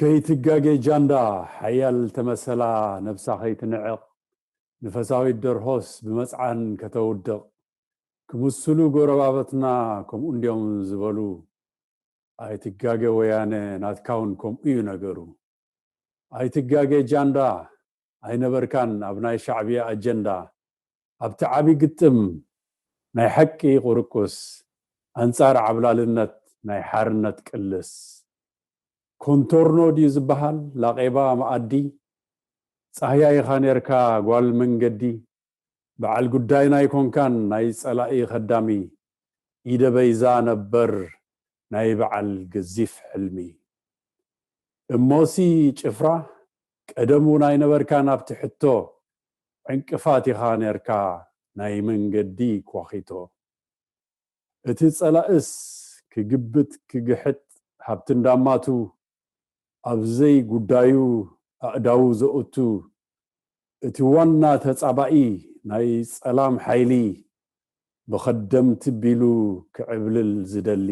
ከይትጋጌ ጃንዳ ሓያል ተመሰላ ነብሳ ከይትንዕቕ፣ ንፈሳዊት ደርሆስ ብመጽዓን ከተውድቕ፣ ክምስሉ ጎረባበትና ከምኡ እንድዮም ዝበሉ። ኣይትጋገ ወያነ ናትካውን ከምኡ እዩ ነገሩ። ኣይትጋገ ጃንዳ ኣይነበርካን ኣብ ናይ ሻዕብያ ኣጀንዳ። ኣብቲ ዓቢ ግጥም ናይ ሓቂ ቁርቁስ ኣንጻር ዓብላልነት ናይ ሓርነት ቅልስ። ኮንቶርኖ ድዩ ዝበሃል ላቄባ መኣዲ? ጻህያ ኢኻ ኔርካ ጓል መንገዲ። በዓል ጉዳይና ኣይኮንካን ናይ ጸላኢ ኸዳሚ። ኢደ በይዛ ነበር ናይ በዓል ገዚፍ ሕልሚ። እሞሲ ጭፍራ ቀደም እውን ኣይነበርካን ኣብቲ ሕቶ። ዕንቅፋት ኢኻ ኔርካ ናይ መንገዲ ኳኺቶ። እቲ ጸላእስ ክግብት ክግሕጥ ሃብቲ እንዳማቱ ኣብ ዘይ ጉዳዩ ኣእዳዉ ዘእቱ፣ እቲ ዋና ተጻባኢ ናይ ጸላም ሓይሊ ብኸደምቲ ቢሉ ክዕብልል ዝደሊ።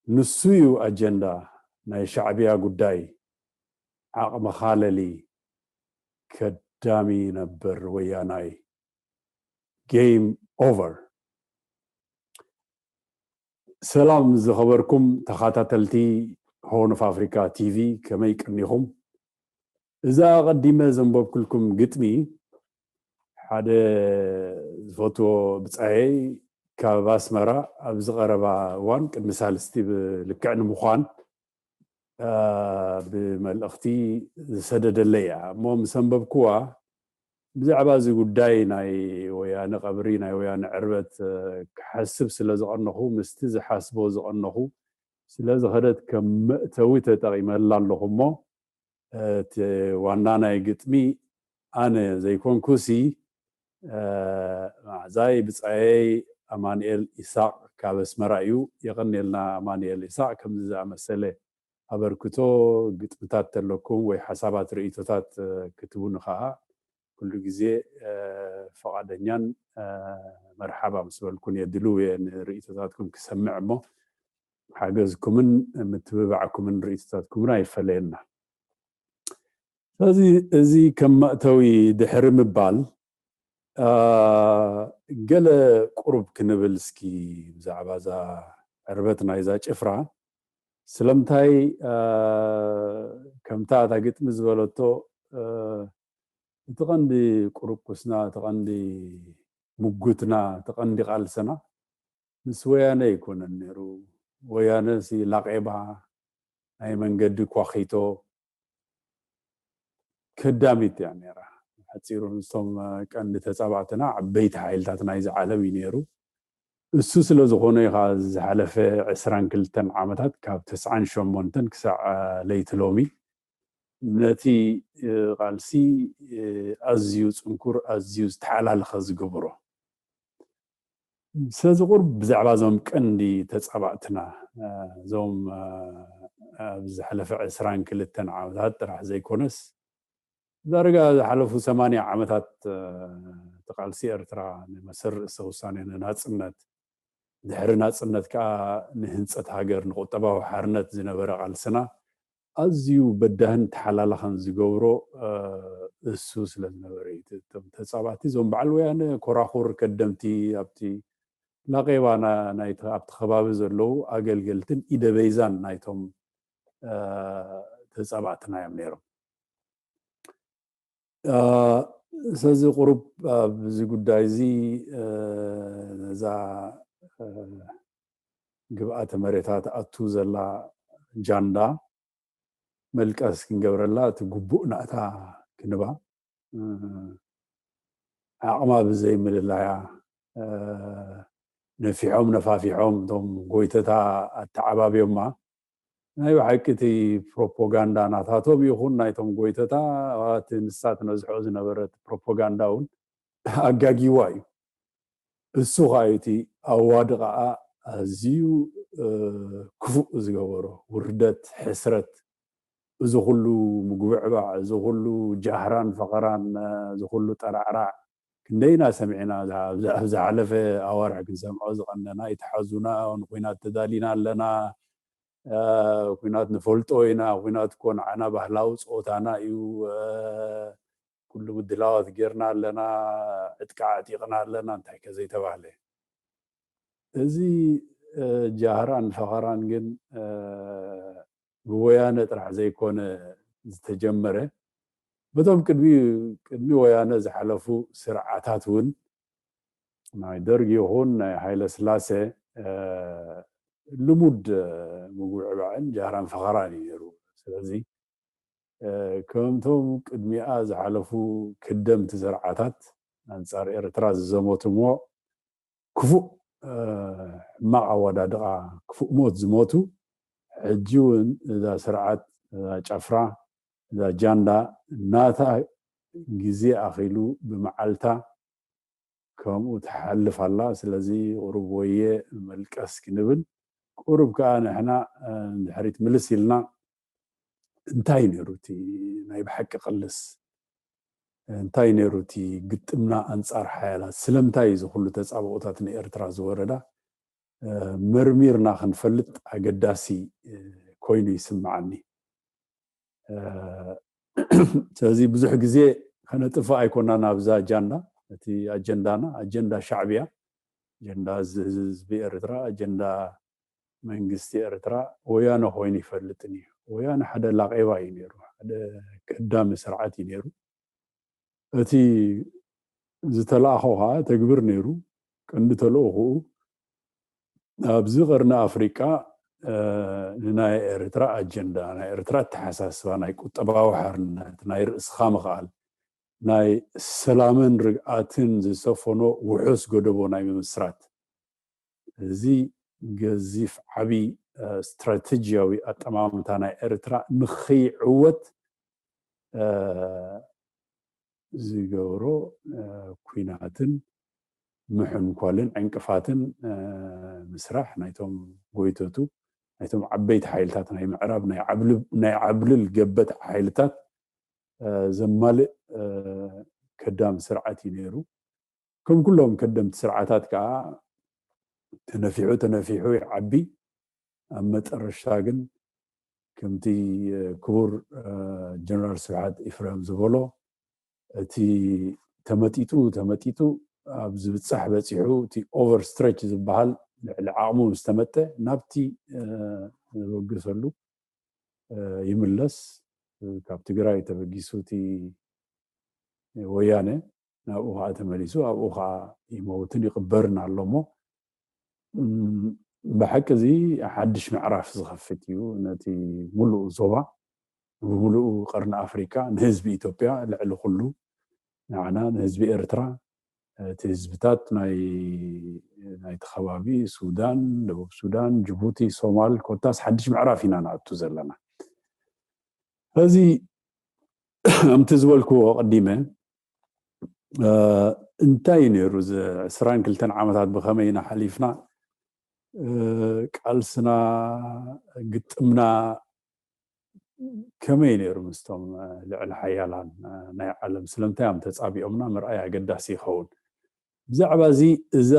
ንሱ እዩ ኣጀንዳ ናይ ሻዕብያ ጉዳይ። ዓቕምኻ ለሊ ከዳሚ ነበር ወያናይ። Game over። ሰላም ዝኸበርኩም ተኻታተልቲ ሆርን ኦፍ ኣፍሪካ ቲቪ፣ ከመይ ቀኒኹም? እዛ ቀዲመ ዘንበብኩልኩም ግጥሚ ሓደ ዝፈትዎ ብጻየይ ካብ ኣስመራ ኣብዚ ቀረባ እዋን ቅድሚ ሳልስቲ ብልክዕ ንምዃን ብመልእኽቲ ዝሰደደለይ እያ እሞ ምስ ኣንበብኩዋ ብዛዕባ እዚ ጉዳይ ናይ ወያነ ቀብሪ ናይ ወያነ ዕርበት ክሓስብ ስለ ዝቐነኹ ምስቲ ዝሓስቦ ዝቐነኹ ስለ ዝኸደት ከም መእተዊ ተጠቒመላ ኣለኹ እሞ እቲ ዋና ናይ ግጥሚ ኣነ ዘይኮንኩሲ ማዕዛይ ብጻየይ ኣማንኤል ኢሳቕ ካብ ኣስመራ እዩ። የቐንየልና ኣማንኤል ኢሳቕ ከምዚ ዝኣመሰለ ኣበርክቶ ግጥምታት ተለኩም ወይ ሓሳባት ርእይቶታት ክትቡኒ ከዓ ኩሉ ግዜ ፈቓደኛን መርሓባ ምስ በልኩን እየ ድልው እየ ንርእይቶታትኩም ክሰምዕ እሞ ሓገዝኩምን ምትብባዕኩምን ርእይቶታትኩምን ኣይፈለየና። ስለዚ እዚ ከም መእተዊ ድሕሪ ምባል ገለ ቁሩብ ክንብል እስኪ ብዛዕባ እዛ ዕርበት ናይዛ ጭፍራ ስለምንታይ ከምታ እታ ግጥሚ ዝበለቶ እቲ ቀንዲ ቁርቁስና እቲ ቀንዲ ምጉትና እቲ ቀንዲ ቃልስና ምስ ወያነ ኣይኮነን ነይሩ። ወያነ ሲ ላቄባ ናይ መንገዲ ኳኺቶ ከዳሚት እያ ነይራ። ሓፂሩ ንሶም ቀንዲ ተፃባእትና ዓበይቲ ሓይልታት ናይዚ ዓለም እዩ ነይሩ። እሱ ስለ ዝኾነ እዩ ከዓ ዝሓለፈ ዕስራን ክልተን ዓመታት ካብ ተስዓን ሸሞንተን ክሳዕ ለይቲ ሎሚ ነቲ ቃልሲ ኣዝዩ ፅንኩር ኣዝዩ ዝተሓላለኸ ዝገበሮ። ስለዚ ቁርብ ብዛዕባ እዞም ቀንዲ ተፃባእትና እዞም ኣብ ዝሓለፈ ዕስራን ክልተን ዓመታት ጥራሕ ዘይኮነስ ዳርጋ ዝሓለፉ ሰማንያ ዓመታት እቲ ቃልሲ ኤርትራ ንመሰል ርእሰ ውሳኔ ንናፅነት ድሕሪ ናፅነት ከዓ ንህንፀት ሃገር ንቁጠባዊ ሓርነት ዝነበረ ቃልስና ኣዝዩ በዳህን ተሓላላኸን ዝገብሮ እሱ ስለ ዝነበረ እዩ። እቶም ተፃባእቲ እዞም በዓል ወያነ ኮራኹር ከደምቲ ኣብቲ ላቄባ ኣብቲ ከባቢ ዘለዉ ኣገልገልትን ኢደበይዛን ናይቶም ተፃባእትና እዮም ነይሮም። ስለዚ ቁሩብ ኣብዚ ጉዳይ እዚ ነዛ ግብኣተ መሬታ ትኣቱ ዘላ ጃንዳ መልቀስ ክንገብረላ እቲ ግቡእ ናእታ ክንባ ዓቕማ ብዘይምልላያ ነፊሖም ነፋፊሖም እቶም ጎይተታ ኣተዓባብዮማ ናይ ብሓቂ እቲ ፕሮፖጋንዳ ናታቶም ይኹን ናይቶም ጎይተታ እቲ ንሳ ትነዝሖ ዝነበረት ፕሮፖጋንዳ እውን ኣጋጊዋ እዩ። እሱ ከዓ እቲ ኣዋዲ ከዓ ኣዝዩ ክፉእ ዝገበሮ ውርደት ሕስረት እዚ ኩሉ ምጉብዕባዕ እዚ ኩሉ ጃህራን ፈኸራን እዚ ኩሉ ጠራዕራዕ ክንደይና ሰሚዕና ኣብ ዝሓለፈ ኣዋርሕ ክንሰምዖ ዝቐነና ይትሓዙና ንኩናት ተዳሊና ኣለና ኩናት ንፈልጦ ኢና፣ ኩናት እኮ ንዓና ባህላዊ ፀወታና እዩ፣ ኩሉ ምድላዋት ጌርና ኣለና፣ ዕጥቂ ዓጢቕና ኣለና፣ እንታይ ከ ዘይተባህለ። እዚ ጃህራን ፈኸራን ግን ብወያነ ጥራሕ ዘይኮነ ዝተጀመረ፣ በቶም ቅድሚ ቅድሚ ወያነ ዝሓለፉ ስርዓታት እውን ናይ ደርግ ይኹን ናይ ሃይለ ስላሴ ልሙድ ምጉዕባዕን ጃህራን ፈኸራን እዩ ነይሩ። ስለዚ ከምቶም ቅድሚኣ ዝሓለፉ ክደምቲ ስርዓታት ኣንጻር ኤርትራ ዝዘመትዎ ክፉእ ሕማቕ ኣወዳድቓ፣ ክፉእ ሞት ዝሞቱ፣ ሕጂ እውን እዛ ስርዓት፣ እዛ ጨፍራ፣ እዛ ጃንዳ ናታ ግዜ ኣኺሉ ብመዓልታ ከምኡ ትሓልፍ ኣላ። ስለዚ ቁሩብ ወየ መልቀስ ክንብል፣ ቁሩብ ከኣ ንሕና ንድሕሪት ምልስ ኢልና እንታይ ነይሩ እቲ ናይ ብሓቂ ቅልስ? እንታይ ነይሩ እቲ ግጥምና ኣንጻር ሓያላት? ስለምንታይ እዚ ኩሉ ተጻብኦታት ንኤርትራ ዝወረዳ? መርሚርና ክንፈልጥ ኣገዳሲ ኮይኑ ይስምዓኒ። ስለዚ ብዙሕ ግዜ ከነጥፍእ ኣይኮናን ኣብዛ ኣጃንዳ። እቲ ኣጀንዳና ኣጀንዳ ሻዕብያ፣ ኣጀንዳ ህዝቢ ኤርትራ፣ ኣጀንዳ መንግስቲ ኤርትራ ወያነ ኮይኑ ይፈልጥን እዩ። ወያነ ሓደ ላቄባ እዩ ነይሩ፣ ሓደ ቀዳሚ ስርዓት እዩ ነይሩ። እቲ ዝተላእኾ ከዓ ተግብር ነይሩ። ቀንዲ ተልእኾኡ ኣብዚ ቀርኒ ኣፍሪቃ ንናይ ኤርትራ ኣጀንዳ፣ ናይ ኤርትራ ኣተሓሳስባ፣ ናይ ቁጠባዊ ሓርነት፣ ናይ ርእስኻ ምኽኣል፣ ናይ ሰላምን ርግኣትን ዝሰፈኖ ውሑስ ጎደቦ ናይ ምምስራት፣ እዚ ገዚፍ ዓቢ ስትራተጂያዊ ኣጠማምታ ናይ ኤርትራ ንኽይዕወት ዝገብሮ ኩናትን ምሕንኳልን ዕንቅፋትን ምስራሕ ናይቶም ጎይተቱ፣ ናይቶም ዓበይቲ ሓይልታት ናይ ምዕራብ፣ ናይ ዓብልል ገበት ሓይልታት ዘማልእ ከዳም ስርዓት እዩ ነይሩ። ከም ኩሎም ከደምቲ ስርዓታት ከዓ ተነፊሑ ተነፊሑ ይዓቢ። ኣብ መጠረሽታ ግን ከምቲ ክቡር ጀነራል ስብሓት ኢፍራም ዝበሎ፣ እቲ ተመጢጡ ተመጢጡ ኣብ ዝብፃሕ በፂሑ፣ እቲ ኦቨር ስትሬች ዝበሃል ልዕሊ ዓቕሙ ምስ ተመጠ ናብቲ ዝበገሰሉ ይምለስ። ካብ ትግራይ ተበጊሱ እቲ ወያነ ናብኡ ከዓ ተመሊሱ ኣብኡ ከዓ ይመውትን ይቕበርን ኣሎ እሞ፣ ብሓቂ እዚ ሓድሽ ምዕራፍ ዝኸፍት እዩ ነቲ ሙሉእ ዞባ፣ ብምሉኡ ቀርኒ ኣፍሪካ፣ ንህዝቢ ኢትዮጵያ፣ ልዕሊ ኩሉ ንዓና ንህዝቢ ኤርትራ፣ እቲ ህዝብታት ናይ ናይቲ ከባቢ፣ ሱዳን፣ ደቡብ ሱዳን፣ ጅቡቲ፣ ሶማል፣ ኮታስ ሓድሽ ምዕራፍ ኢና ንኣቱ ዘለና። እዚ ከምቲ ዝበልክዎ ቀዲመ፣ እንታይ ነይሩ እዚ ዕስራን ክልተን ዓመታት ብኸመይ ኢና ሓሊፍና? ቃልስና፣ ግጥምና ከመይ ነይሩ ምስቶም ልዕሊ ሓያላን ናይ ዓለም? ስለምንታይ እዮም ተጻቢኦምና? ምርኣይ ኣገዳሲ ይኸውን። ብዛዕባ እዚ፣ እዛ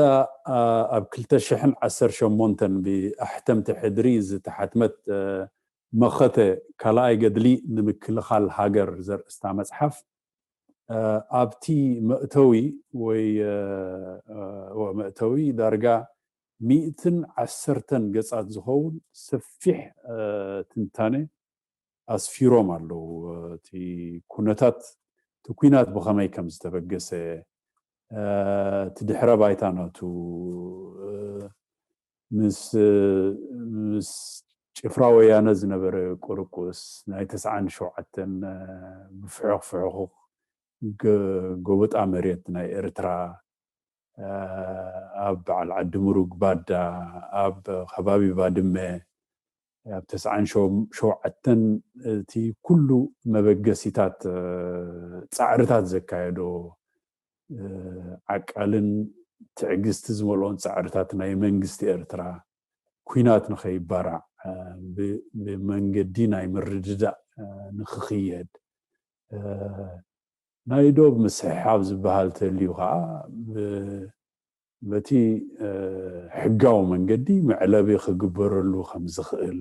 ኣብ ክልተ ሽሕን ዓሰርተ ሸሞንተን ብኣሕተምቲ ሕድሪ ዝተሓትመት መኸተ ካልኣይ ገድሊ ንምክልኻል ሃገር ዘርእስታ መጽሓፍ፣ ኣብቲ መእተዊ ወይ መእተዊ ዳርጋ ሚእትን ዓሰርተን ገጻት ዝኸውን ሰፊሕ ትንታነ ኣስፊሮም ኣለዉ። እቲ ኩነታት፣ እቲ ኩናት ብኸመይ ከም ዝተበገሰ፣ እቲ ድሕረ ባይታ ናቱ፣ ምስ ምስ ጭፍራ ወያነ ዝነበረ ቁርቁስ፣ ናይ ተስዓን ሸውዓተን ብፍሑኽ ፍሑኽ ጎበጣ መሬት ናይ ኤርትራ፣ ኣብ በዓል ዓዲ ምሩግ ባዳ፣ ኣብ ከባቢ ባድመ፣ ኣብ ተስዓን ሸውዓተን እቲ ኩሉ መበገሲታት፣ ጻዕርታት ዘካየዶ ዓቃልን ትዕግስቲ ዝመልኦን ጻዕርታት ናይ መንግስቲ ኤርትራ፣ ኩናት ንኸይባራዕ፣ ብመንገዲ ናይ ምርድዳእ ንክኽየድ፣ ናይ ዶብ ምስሕሓብ ዝበሃል ተልዩ ከዓ፣ በቲ ሕጋዊ መንገዲ መዕለቢ ክግበረሉ ከም ዝኽእል፣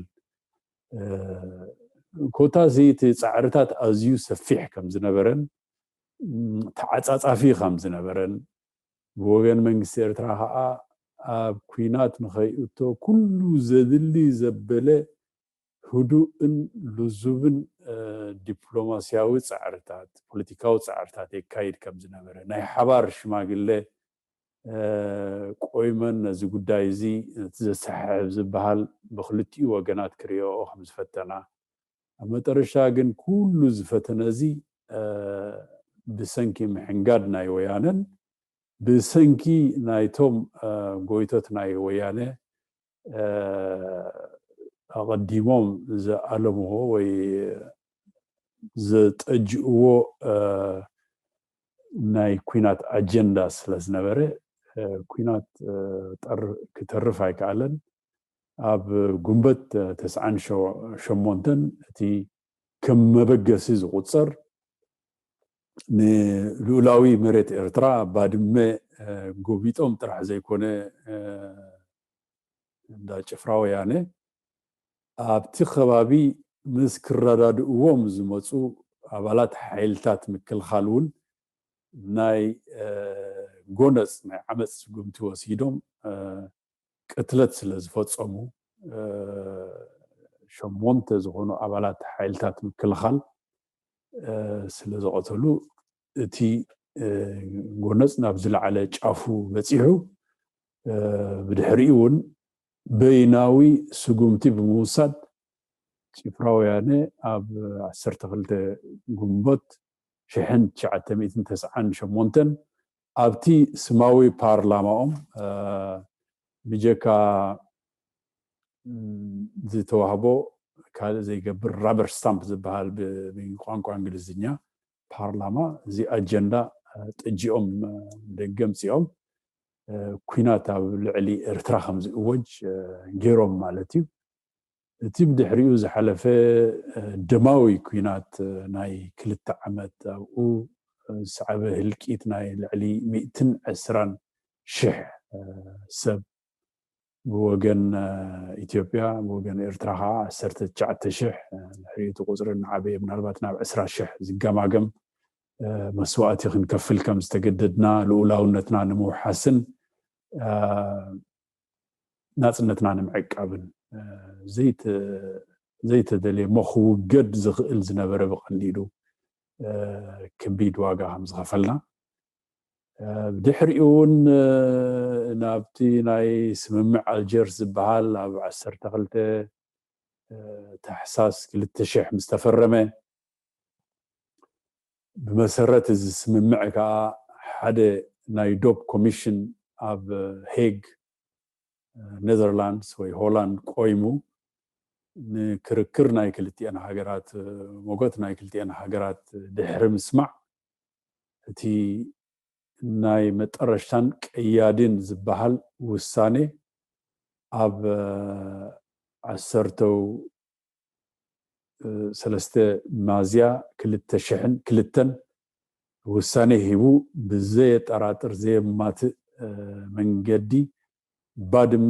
ኮታሲ እቲ ፃዕርታት ኣዝዩ ሰፊሕ ከም ዝነበረን ተዓፃፃፊ ከም ዝነበረን፣ ብወገን መንግስቲ ኤርትራ ከዓ ኣብ ኲናት ንኸይእቶ ኩሉ ዘድሊ ዘበለ ህዱእን ልዙብን ዲፕሎማስያዊ ፃዕርታት፣ ፖለቲካዊ ፃዕርታት የካይድ ከም ዝነበረ፣ ናይ ሓባር ሽማግለ ቆይመን ነዚ ጉዳይ እዚ፣ ነቲ ዘሰሓሕብ ዝበሃል ብክልቲኡ ወገናት ክሪኦ ከም ዝፈተና፣ ኣብ መጠረሻ ግን ኩሉ ዝፈተነ እዚ ብሰንኪ ምሕንጋድ ናይ ወያነን ብሰንኪ ናይቶም ጎይቶት ናይ ወያነ ኣቐዲሞም ዝኣለምዎ ወይ ዘጠጅእዎ ናይ ኲናት ኣጀንዳ ስለ ዝነበረ፣ ኲናት ክተርፍ ኣይከኣለን። ኣብ ጉንበት ተስዓን ሸሞንተን እቲ ከም መበገሲ ዝቑጸር ንልኡላዊ መሬት ኤርትራ ባድመ ጎቢጦም ጥራሕ ዘይኮነ፣ እንዳ ጭፍራ ወያነ ኣብቲ ከባቢ ምስ ክረዳድእዎም ዝመፁ ኣባላት ሓይልታት ምክልኻል እውን ናይ ጎነፅ ናይ ዓመፅ ስጉምቲ ወሲዶም ቅትለት ስለ ዝፈፀሙ፣ ሸሞንተ ዝኾኑ ኣባላት ሓይልታት ምክልኻል ስለ ዝቐተሉ፣ እቲ ጎነፅ ናብ ዝለዓለ ጫፉ በፂሑ፣ ብድሕሪኡ እውን በይናዊ ስጉምቲ ብምውሳድ ጭፍራ ወያነ ኣብ ዓሰርተ ክልተ ግንቦት ሽሕን ትሽዓተ ሚእትን ተስዓን ሸሞንተን ኣብቲ ስማዊ ፓርላማኦም ብጀካ ዝተዋህቦ ካልእ ዘይገብር ራበር ስታምፕ ዝበሃል ብቋንቋ እንግሊዝኛ ፓርላማ እዚ ኣጀንዳ ጥጅኦም ደገ ምፅኦም ኩናት ኣብ ልዕሊ ኤርትራ ከም ዝእወጅ ገይሮም ማለት እዩ። እቲ ብድሕሪኡ ዝሓለፈ ደማዊ ኩናት ናይ ክልተ ዓመት ኣብኡ ዝሰዓበ ህልቂት ናይ ልዕሊ ሚእትን ዕስራን ሽሕ ሰብ ብወገን ኢትዮጵያ፣ ብወገን ኤርትራ ከዓ ዓሰርተ ትሽዓተ ሽሕ፣ ድሕሪኡ እቲ ቁፅሪ እናዓበየ ምናልባት ናብ ዕስራ ሽሕ ዝገማገም መስዋእቲ ክንከፍል ከም ዝተገደድና፣ ልኡላውነትና ንምውሓስን ናፅነትና ንምዕቃብን ዘይተደልየ እሞ ክውገድ ዝኽእል ዝነበረ ብቐሊሉ ከቢድ ዋጋ ከም ዝኸፈልና፣ ብድሕሪኡ እውን ናብቲ ናይ ስምምዕ ኣልጀርስ ዝበሃል ኣብ ዓሰርተ ክልተ ታሕሳስ ክልተ ሽሕ ምስ ተፈረመ፣ ብመሰረት እዚ ስምምዕ ከዓ ሓደ ናይ ዶብ ኮሚሽን ኣብ ሄግ ኔዘርላንድስ ወይ ሆላንድ ቆይሙ፣ ንክርክር ናይ ክልቲኤን ሃገራት፣ ሞገት ናይ ክልቲኤን ሃገራት ድሕሪ ምስማዕ፣ እቲ ናይ መጠረሽታን ቀያድን ዝበሃል ውሳኔ ኣብ ዓሰርተው ሰለስተ ሚያዝያ ክልተ ሽሕን ክልተን ውሳኔ ሂቡ፣ ብዘየጠራጥር ዘየማትእ መንገዲ ባድመ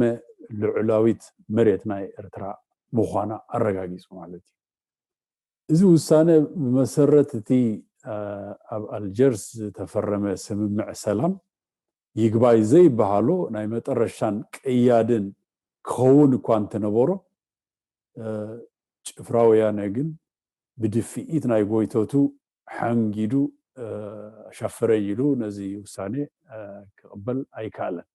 ልዑላዊት መሬት ናይ ኤርትራ ምዃና ኣረጋጊጹ ማለት እዩ። እዚ ውሳነ ብመሰረት እቲ ኣብ ኣልጀርስ ዝተፈረመ ስምምዕ ሰላም ይግባይ ዘይበሃሎ ናይ መጠረሻን ቀያድን ክኸውን እኳ እንተነበሮ፣ ጭፍራ ወያነ ግን ብድፍኢት ናይ ጎይቶቱ ሓንጊዱ፣ ኣሻፈረኝ ኢሉ ነዚ ውሳኔ ክቕበል ኣይከኣለን።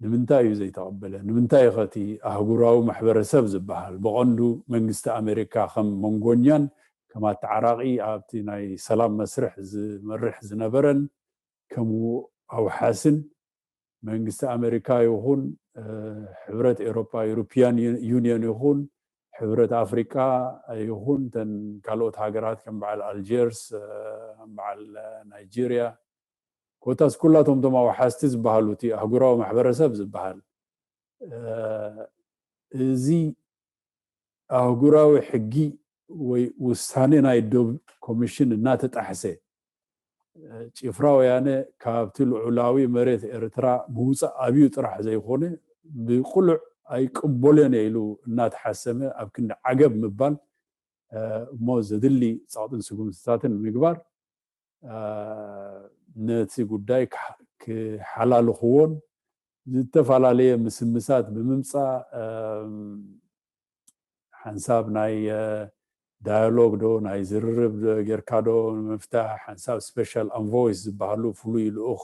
ንምንታይ እዩ ዘይተቐበለ? ንምንታይ ኸ እቲ ኣህጉራዊ ማሕበረሰብ ዝበሃል፣ ብቐንዱ መንግስቲ ኣሜሪካ ከም መንጎኛን ከም ኣተዓራቒ ኣብቲ ናይ ሰላም መስርሕ ዝመርሕ ዝነበረን ከም ኣውሓስን መንግስቲ ኣሜሪካ ይኹን ሕብረት ኤሮፓ፣ ዩሮፒያን ዩኒየን ይኹን ሕብረት ኣፍሪቃ ይኹን እተን ካልኦት ሃገራት ከም በዓል ኣልጀርስ፣ ከም በዓል ናይጄርያ፣ ኮታስ ኩላቶም እቶም ኣውሓስቲ ዝበሃሉ እቲ ኣህጉራዊ ማሕበረሰብ ዝበሃል፣ እዚ ኣህጉራዊ ሕጊ ወይ ውሳኔ ናይ ዶብ ኮሚሽን እናተጣሕሰ፣ ጭፍራ ወያነ ካብቲ ልዑላዊ መሬት ኤርትራ ምውፃእ ኣብዩ ጥራሕ ዘይኮነ፣ ብቅሉዕ ኣይቅበሎን እየ ኢሉ እናተሓሰመ ኣብ ክንዲ ዓገብ ምባል እሞ ዘድሊ ጸቕጥን ስጉምትታትን ምግባር ነቲ ጉዳይ ክሓላልኽዎን ዝተፈላለየ ምስምሳት ብምምፃእ ሓንሳብ ናይ ዳያሎግ ዶ ናይ ዝርርብ ጌርካ ዶ ንምፍታሕ ሓንሳብ special envoys ዝበሃሉ ፍሉይ ልኡኽ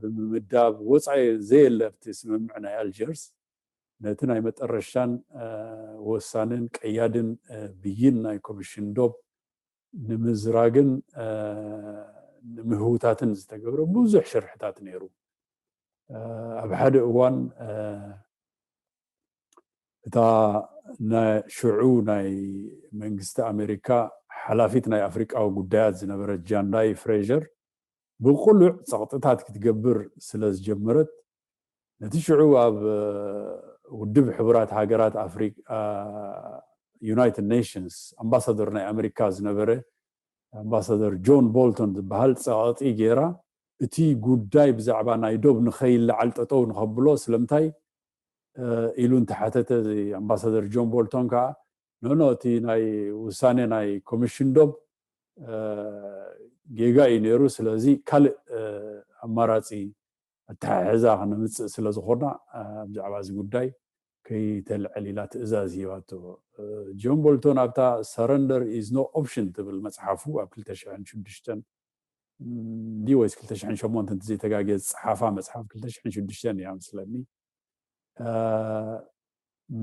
ብምምዳብ ወፃኢ ዘየለ ኣብቲ ስምምዕ ናይ ኣልጀርስ ነቲ ናይ መጠረሻን ወሳንን ቀያድን ብይን ናይ ኮሚሽን ዶብ ንምዝራግን ንምህውታትን ዝተገብረ ብዙሕ ሽርሕታት ነይሩ። ኣብ ሓደ እዋን እታ ሽዑ ናይ መንግስቲ ኣሜሪካ ሓላፊት ናይ ኣፍሪቃዊ ጉዳያት ዝነበረት ጃንዳይ ፍሬሸር ብቁሉዕ ጸቕጥታት ክትገብር ስለ ዝጀመረት ነቲ ሽዑ ኣብ ውድብ ሕቡራት ሃገራት ኣፍሪቃ ዩናይትድ ኔሽንስ ኣምባሳደር ናይ ኣሜሪካ ዝነበረ ኣምባሳደር ጆን ቦልቶን ዝበሃል ጸቕጢ ጌራ እቲ ጉዳይ ብዛዕባ ናይ ዶብ ንኸይለዓል ጠጠው ንኸብሎ ስለምንታይ ኢሉ እንተሓተተ ኣምባሳደር ጆን ቦልቶን ከዓ ኖኖ እቲ ናይ ውሳኔ ናይ ኮሚሽን ዶብ ጌጋ እዩ ነይሩ ስለዚ ካልእ ኣማራፂ ኣተሓሕዛ ክነምፅእ ስለ ዝኾና ብዛዕባ እዚ ጉዳይ ከይተልዕል ኢላ ትእዛዝ ሂባቶ። ጆን ቦልቶን ኣብታ surrender is no option ትብል መፅሓፉ ኣብ ክልተ ሽሕን ሽዱሽተን ድዩ ወይስ ክልተ ሽሕን ሸሞንተን እንተዘይተጋግየ ዝፀሓፋ መፅሓፍ ክልተ ሽሕን ሽዱሽተን እያ መስለኒ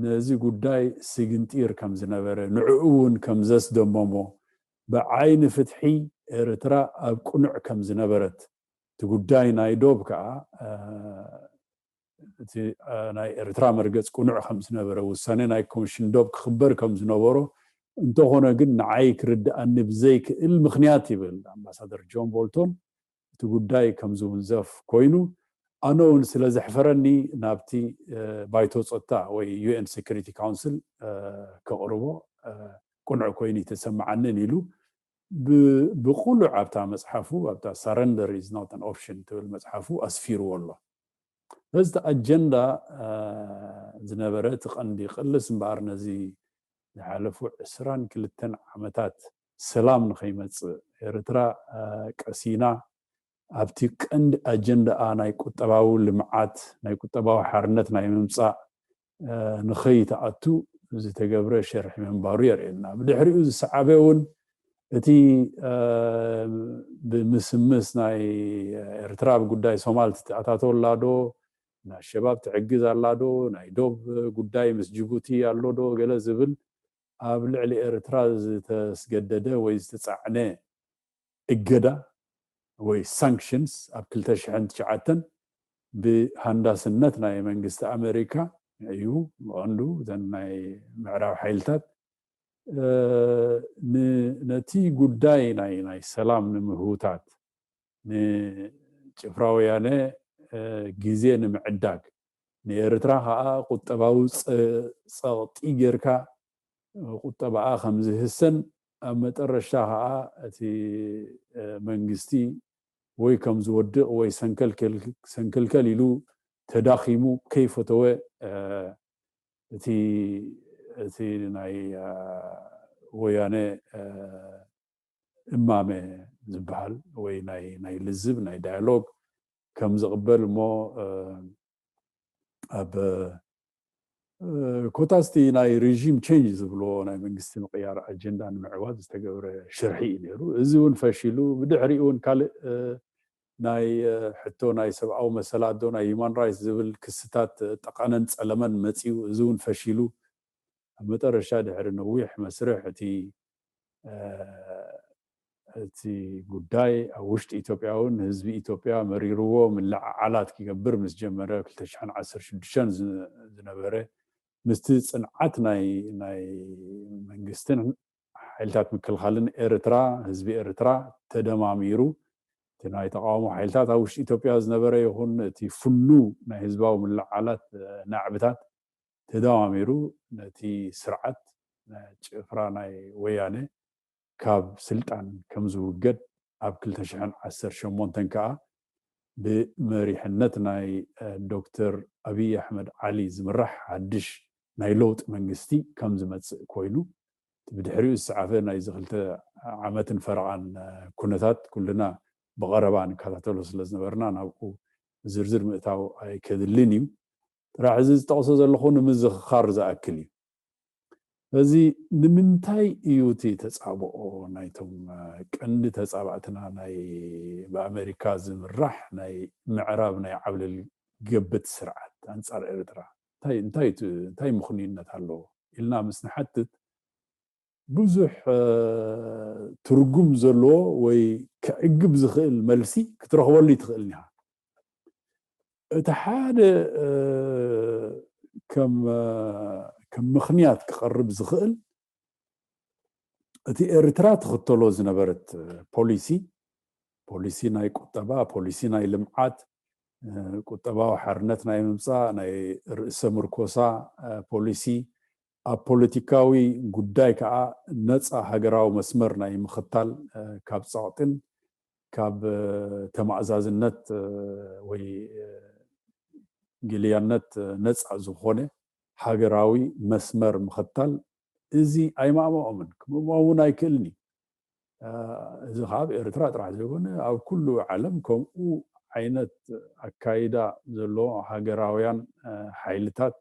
ነዚ ጉዳይ ስግንጢር ከም ዝነበረ ንዕኡ እውን ከም ዘስደመሞ ብዓይኒ ፍትሒ ኤርትራ ኣብ ቅኑዕ ከም ዝነበረት እቲ ጉዳይ ናይ ዶብ ከዓ እቲ ናይ ኤርትራ መርገፅ ቅኑዕ ከም ዝነበረ ውሳኔ ናይ ኮሚሽን ዶብ ክኽበር ከም ዝነበሮ እንተኾነ ግን ንዓይ ክርድኣኒ ብዘይክእል ምኽንያት ይብል ኣምባሳደር ጆን ቦልቶን እቲ ጉዳይ ከም ዝውንዘፍ ኮይኑ ኣነ እውን ስለ ዘሕፈረኒ ናብቲ ባይቶ ጸጥታ ወይ UN Security Council ከቕርቦ ቅኑዕ ኮይኑ ተሰማዓንን ኢሉ ብቁሉዕ ኣብታ መፅሓፉ ኣብታ surrender is not an option ትብል መፅሓፉ ኣስፊርዎ ኣሎ። በዚ ኣጀንዳ ዝነበረ እቲ ቀንዲ ቅልስ እምበኣር ነዚ ዝሓለፉ ዕስራን ክልተን ዓመታት ሰላም ንኸይመፅእ ኤርትራ ቀሲና ኣብቲ ቀንዲ ኣጀንዳኣ ናይ ቁጠባዊ ልምዓት ናይ ቁጠባዊ ሓርነት ናይ ምምፃእ ንኸይትኣቱ ዝተገብረ ሸርሒ ምንባሩ የርእየና። ብድሕሪኡ ዝሰዓበ እውን እቲ ብምስምስ ናይ ኤርትራ ኣብ ጉዳይ ሶማል ትተኣታቶ ኣላ ዶ፣ ንኣሸባብ ትሕግዝ ኣላ ዶ፣ ናይ ዶብ ጉዳይ ምስ ጅቡቲ ኣሎ ዶ ገለ ዝብል ኣብ ልዕሊ ኤርትራ ዝተስገደደ ወይ ዝተፃዕነ እገዳ ወይ ሳንክሽንስ ኣብ ክልተ ሽሕን ትሽዓተን ብሃንዳስነት ናይ መንግስቲ ኣሜሪካ እዩ ብቐንዱ እተን ናይ ምዕራብ ሓይልታት ነቲ ጉዳይ ናይ ናይ ሰላም ንምህውታት ንጭፍራ ወያነ ግዜ ንምዕዳግ ንኤርትራ ከዓ ቁጠባዊ ፀቕጢ ጌርካ ቁጠባኣ ከም ዝህሰን ኣብ መጠረሽታ ከዓ እቲ መንግስቲ ወይ ከም ዝወድቕ ወይ ሰንከልከል ኢሉ ተዳኺሙ ከይፈተወ እቲ እቲ ናይ ወያነ እማመ ዝበሃል ወይ ናይ ናይ ልዝብ ናይ ዳያሎግ ከም ዝቕበል እሞ ኣብ ኮታስቲ ናይ ሪም ቸንጅ ዝብልዎ ናይ መንግስቲ ምቅያር ኣጀንዳ ንምዕዋት ዝተገብረ ሽርሒ እዩ ነይሩ። እዚ እውን ፈሺሉ ብድሕሪኡ እውን ካልእ ናይ ሕቶ ናይ ሰብኣዊ መሰላት ዶ ናይ ሂማን ራይትስ ዝብል ክስታት ጠቐነን ፀለመን መፂኡ እዚ እውን ፈሺሉ ኣብ መጠረሻ ድሕሪ ነዊሕ መስርሕ እቲ እቲ ጉዳይ ኣብ ውሽጢ ኢትዮጵያ እውን ህዝቢ ኢትዮጵያ መሪርዎ ምልዕዓላት ክገብር ምስ ጀመረ ክልተ ሽሕን ዓሰርተ ሽዱሽተን ዝነበረ ምስቲ ፅንዓት ናይ ናይ መንግስትን ሓይልታት ምክልኻልን ኤርትራ ህዝቢ ኤርትራ ተደማሚሩ እቲ ናይ ተቃውሞ ሓይልታት ኣብ ውሽጢ ኢትዮጵያ ዝነበረ ይኹን እቲ ፍኑ ናይ ህዝባዊ ምልዓላት ናዕብታት ተደማሚሩ ነቲ ስርዓት ጭፍራ ናይ ወያነ ካብ ስልጣን ከም ዝውገድ ኣብ ክልተ ሽሕን ዓሰርተ ሸሞንተን ከዓ ብመሪሕነት ናይ ዶክተር ኣብይ ኣሕመድ ዓሊ ዝምራሕ ሓድሽ ናይ ለውጢ መንግስቲ ከም ዝመፅእ ኮይኑ፣ ብድሕሪኡ ዝሰዓበ ናይዚ ክልተ ዓመትን ፈረቓን ኩነታት ኩልና ብቐረባ ንከታተሎ ስለ ዝነበርና ናብኡ ዝርዝር ምእታው ኣይከድልን እዩ። ጥራሕ እዚ ዝጠቕሶ ዘለኹ ንምዝኽኻር ዝኣክል እዩ። እዚ ንምንታይ እዩ እቲ ተፃብኦ ናይቶም ቀንዲ ተፃባእትና ናይ ብኣመሪካ ዝምራሕ ናይ ምዕራብ ናይ ዓብለል ገብት ስርዓት ኣንፃር ኤርትራ እንታይ እንታይ ምኽንዩነት ኣለዎ ኢልና ምስ ንሓትት ብዙሕ ትርጉም ዘለዎ ወይ ክዕግብ ዝኽእል መልሲ ክትረኽበሉ ይትኽእል ኢኻ። እቲ ሓደ ከም ምኽንያት ክቐርብ ዝኽእል እቲ ኤርትራ ትኽተሎ ዝነበረት ፖሊሲ ፖሊሲ ናይ ቁጠባ፣ ፖሊሲ ናይ ልምዓት፣ ቁጠባዊ ሓርነት ናይ ምምፃእ ናይ ርእሰ ምርኮሳ ፖሊሲ፣ ኣብ ፖለቲካዊ ጉዳይ ከዓ ነፃ ሃገራዊ መስመር ናይ ምኽታል ካብ ፀቕጥን ካብ ተማእዛዝነት ወይ ግልያነት ነፃ ዝኾነ ሃገራዊ መስመር ምኽታል እዚ ኣይማእምኦምን ክምእምኦም እውን ኣይክእልን እዩ። እዚ ካብ ኤርትራ ጥራሕ ዘይኮነ ኣብ ኩሉ ዓለም ከምኡ ዓይነት ኣካይዳ ዘለዎ ሃገራውያን ሓይልታት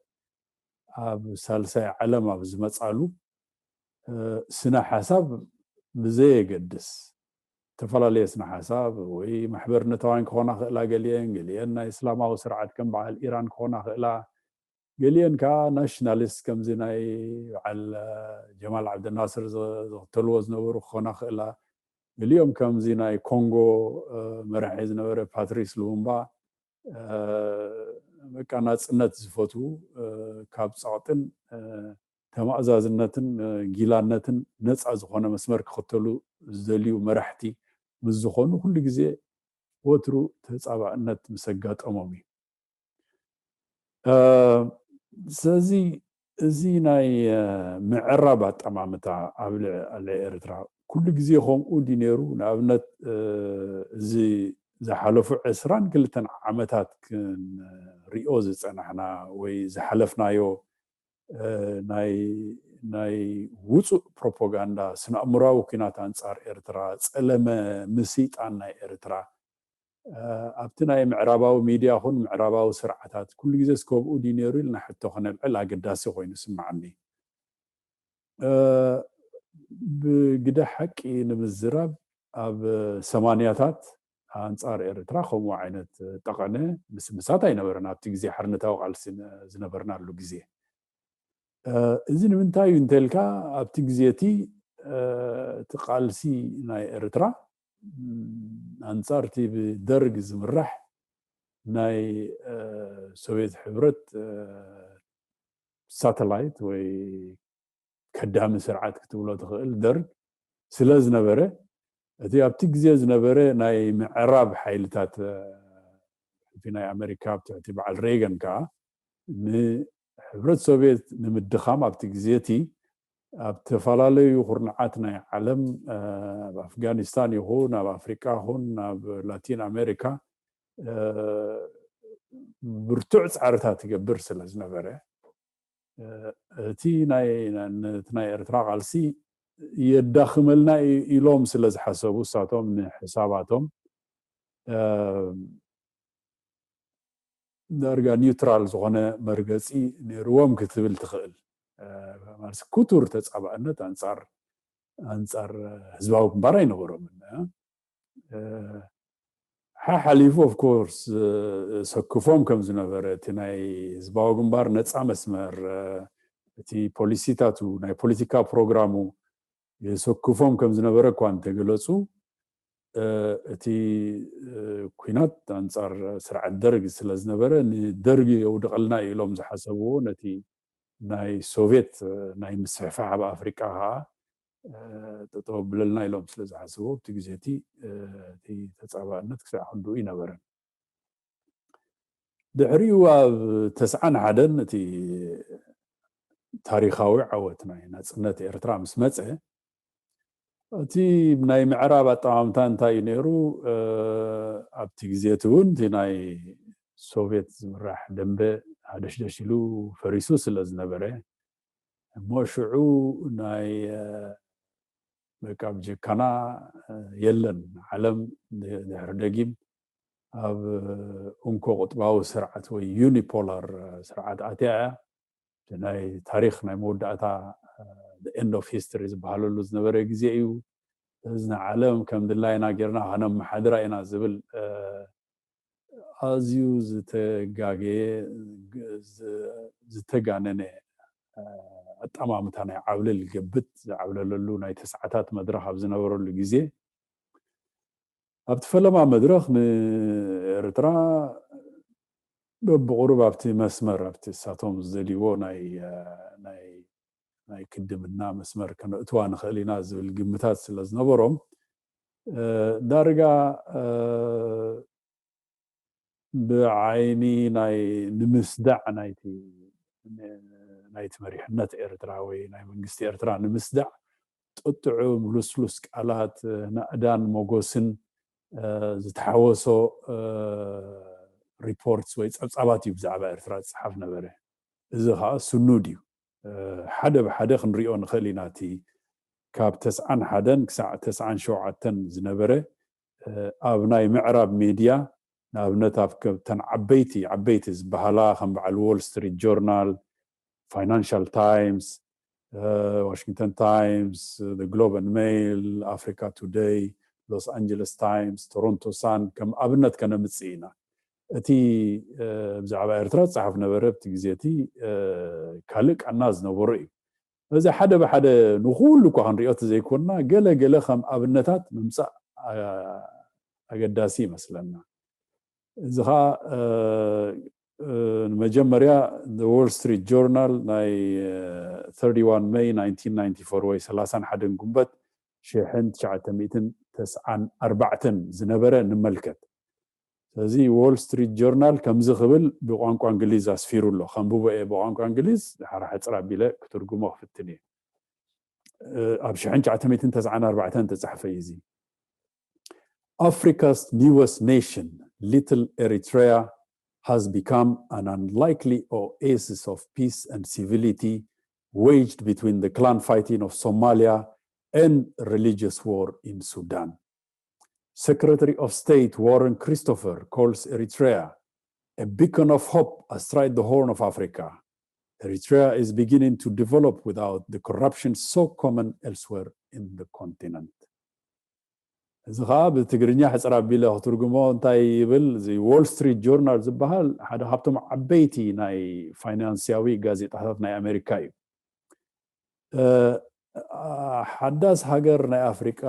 ኣብ ሳልሳይ ዓለም ኣብ ዝመፃሉ ስነ ሓሳብ ብዘየገድስ ዝተፈላለየ ስነ ሓሳብ ወይ ማሕበርነታውያን ክኾና ክእላ ገሊአን ገሊአን ናይ እስላማዊ ስርዓት ከም በዓል ኢራን ክኾና ክእላ ገሊአን ከዓ ናሽናሊስት ከምዚ ናይ በዓል ጀማል ዓብደናስር ዝኽተልዎ ዝነበሩ ክኾና ክእላ ገሊኦም ከምዚ ናይ ኮንጎ መራሒ ዝነበረ ፓትሪስ ሉሙምባ በቃ ናፅነት ዝፈትዉ ካብ ፀቕጥን ተማእዛዝነትን ጊላነትን ነፃ ዝኾነ መስመር ክኽተሉ ዝደልዩ መራሕቲ ምስ ዝኾኑ ኩሉ ግዜ ወትሩ ተፃባእነት ምስ ኣጋጠሞም እዩ። ስለዚ እዚ ናይ ምዕራብ ኣጠማምታ ኣብ ልዕሊ ኤርትራ ኩሉ ግዜ ከምኡ ድዩ ነይሩ? ንኣብነት እዚ ዝሓለፉ ዕስራን ክልተን ዓመታት ክንሪኦ ዝፀናሕና ወይ ዝሓለፍናዮ ናይ ናይ ውፁእ ፕሮፓጋንዳ ስነኣእምራዊ ኩናት ኣንፃር ኤርትራ ፀለመ ምስይጣን ናይ ኤርትራ ኣብቲ ናይ ምዕራባዊ ሚድያ ኹን ምዕራባዊ ስርዓታት ኩሉ ግዜ ስከብኡ ድዩ ነይሩ ኢልና ሕቶ ከነልዕል ኣገዳሲ ኮይኑ ስማዓኒ። ብግደ ሓቂ ንምዝራብ ኣብ ሰማንያታት ኣንፃር ኤርትራ ከምኡ ዓይነት ጠቐነ ምስምሳት ኣይነበረን ኣብቲ ግዜ ሓርነታዊ ቃልሲ ዝነበርናሉ ግዜ። እዚ ንምንታይ እዩ እንተልካ ኣብቲ ግዜ እቲ እቲ ቃልሲ ናይ ኤርትራ ኣንፃር እቲ ብደርግ ዝምራሕ ናይ ሶቪየት ሕብረት ሳተላይት ወይ ከዳሚ ስርዓት ክትብሎ ትኽእል ደርግ ስለ ዝነበረ እቲ ኣብቲ ግዜ ዝነበረ ናይ ምዕራብ ሓይልታት እቲ ናይ ኣሜሪካ ኣብ ትሕቲ በዓል ሬገን ከዓ ንሕብረት ሶቪየት ንምድኻም ኣብቲ ግዜ እቲ ኣብ ዝተፈላለዩ ኩርንዓት ናይ ዓለም ኣብ ኣፍጋኒስታን ይኹን ኣብ ኣፍሪቃ ይኹን ኣብ ላቲን ኣሜሪካ ብርቱዕ ፃዕርታት ይገብር ስለ ዝነበረ እቲ ናይ ኤርትራ ቃልሲ የዳኽመልና ኢሎም ስለ ዝሓሰቡ እሳቶም ንሕሳባቶም ዳርጋ ኒውትራል ዝኾነ መርገፂ ነይርዎም ክትብል ትኽእል። ክቱር ተፃባእነት ኣንፃር ኣንፃር ህዝባዊ ግንባር ኣይነበሮምን። ሓሓሊፉ ኦፍኮርስ ሰክፎም ከም ዝነበረ እቲ ናይ ህዝባዊ ግንባር ነፃ መስመር እቲ ፖሊሲታቱ ናይ ፖለቲካ ፕሮግራሙ የሰክፎም ከም ዝነበረ እኳ እንተገለፁ እቲ ኩናት ኣንፃር ስርዓት ደርግ ስለ ዝነበረ ንደርግ የውድቐልና ኢሎም ዝሓሰብዎ ነቲ ናይ ሶቪየት ናይ ምስፍሕፋሕ ኣብ ኣፍሪቃ ከዓ ጠጠው ኣብለልና ኢሎም ስለ ዝሓስቡ ኣብቲ ግዜ እቲ እቲ ተፃባእነት ክሳዕ ክንድኡ ይነበረን። ድሕሪኡ ኣብ ተስዓን ሓደን እቲ ታሪኻዊ ዓወት ናይ ናፅነት ኤርትራ ምስ መፀ እቲ ናይ ምዕራብ ኣጠማምታ እንታይ እዩ ነይሩ? ኣብቲ ግዜ እቲ እውን እቲ ናይ ሶቪየት ዝምራሕ ደንበ ሃደሽደሽ ኢሉ ፈሪሱ ስለ ዝነበረ፣ እሞ ሽዑ ናይ በቃ ብጀካና የለን። ዓለም ድሕሪ ደጊም ኣብ እንኮ ቁጥባዊ ስርዓት ወይ ዩኒፖላር ስርዓት ኣትያ እያ። ናይ ታሪኽ ናይ መወዳእታ end of history ዝበሃለሉ ዝነበረ ግዜ እዩ። እዚ ንዓለም ከም ድላይና ጌርና ከነመሓድራ ኢና ዝብል ኣዝዩ ዝተጋገየ፣ ዝተጋነነ ኣጠማምታ ናይ ዓብለል ገብት ዝዓብለለሉ ናይ ተስዓታት መድረኽ ኣብ ዝነበረሉ ግዜ፣ ኣብቲ ፈለማ መድረኽ ንኤርትራ በብቑሩብ ኣብቲ መስመር፣ ኣብቲ እሳቶም ዝደልይዎ ናይ ናይ ክድምና መስመር ከነእትዋ ንኽእል ኢና ዝብል ግምታት ስለ ዝነበሮም፣ ዳርጋ ብዓይኒ ናይ ንምስዳዕ ናይቲ ናይቲ መሪሕነት ኤርትራ ወይ ናይ መንግስቲ ኤርትራ ንምስዳዕ ጥጥዑም ልስሉስ ቃላት፣ ናእዳን ሞጎስን ዝተሓወሶ ሪፖርትስ ወይ ጸብጻባት እዩ ብዛዕባ ኤርትራ ዝጸሓፍ ነበረ። እዚ ከዓ ስኑድ እዩ። ሓደ ብሓደ ክንሪኦ ንኽእል ኢና። እቲ ካብ ተስዓን ሓደን ክሳዕ ተስዓን ሸውዓተን ዝነበረ ኣብ ናይ ምዕራብ ሚድያ፣ ንኣብነት ኣብ ተን ዓበይቲ ዓበይቲ ዝበሃላ ከም በዓል ዎል ስትሪት ጆርናል፣ ፋይናንሻል ታይምስ፣ ዋሽንግተን ታይምስ፣ ግሎብ ን ሜይል፣ ኣፍሪካ ቱደይ፣ ሎስ ኣንጀለስ ታይምስ፣ ቶሮንቶ ሳን ከም ኣብነት ከነምፅእ ኢና። እቲ ብዛዕባ ኤርትራ ዝፀሓፍ ነበረ ኣብቲ ግዜ እቲ ካልእ ቃና ዝነበሮ እዩ። እዚ ሓደ ብሓደ ንኩሉ እኳ ክንሪኦ ዘይኮንና፣ ገለ ገለ ከም ኣብነታት ምምፃእ ኣገዳሲ ይመስለና። እዚ ከዓ ንመጀመርያ ዎል ስትሪት ጆርናል ናይ thirty-one May nineteen ninety-four ወይ ሰላሳን ሓደን ጉንበት ሽሕን ትሽዓተ ሚእትን ተስዓን ኣርባዕተን ዝነበረ ንመልከት። ስለዚ ዎል ስትሪት ጆርናል ከምዚ ክብል ብቋንቋ እንግሊዝ ኣስፊሩ ኣሎ። ከንብቦ እየ ብቋንቋ እንግሊዝ፣ ድሓር ሕፅር ኣቢለ ክትርጉሞ ክፍትን እየ። ኣብ ሽሕን ትሽዓተ ሚእትን ተስዓን ኣርባዕተን ተፃሕፈ እዩ እዚ። Africa's newest nation, Little Eritrea, has become an unlikely oasis of peace and civility waged between the clan fighting of Somalia and religious war in Sudan. Secretary of State Warren Christopher calls Eritrea a beacon of hope astride the Horn of Africa. Eritrea is beginning to develop without the corruption so common elsewhere in the continent. እዚ ከዓ ብትግርኛ ሕፅር ኣቢለ ክትርጉሞ እንታይ ይብል? እዚ ዎል ስትሪት ጆርናል ዝበሃል ሓደ ካብቶም ዓበይቲ ናይ ፋይናንስያዊ ጋዜጣታት ናይ ኣሜሪካ እዩ። ሓዳስ ሃገር ናይ ኣፍሪቃ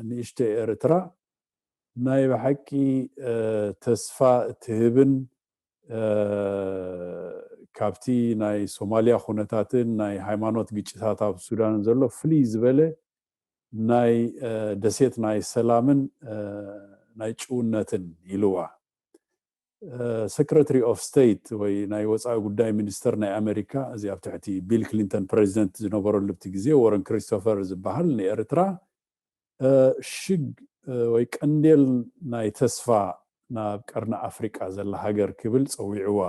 ንእሽተይ ኤርትራ ናይ ብሓቂ ተስፋ እትህብን፣ ካብቲ ናይ ሶማልያ ኩነታትን ናይ ሃይማኖት ግጭታት ኣብ ሱዳን ዘሎ ፍልይ ዝበለ ናይ ደሴት ናይ ሰላምን ናይ ጭውነትን ኢልዋ። ሰክረታሪ ኦፍ ስቴት ወይ ናይ ወፃኢ ጉዳይ ሚኒስተር ናይ ኣሜሪካ፣ እዚ ኣብ ትሕቲ ቢል ክሊንተን ፕሬዚደንት ዝነበረሉ ብቲ ግዜ፣ ወረን ክሪስቶፈር ዝበሃል፣ ንኤርትራ ሽግ ወይ ቀንዴል ናይ ተስፋ ናብ ቀርኒ ኣፍሪቃ ዘላ ሃገር ክብል ፀዊዕዋ።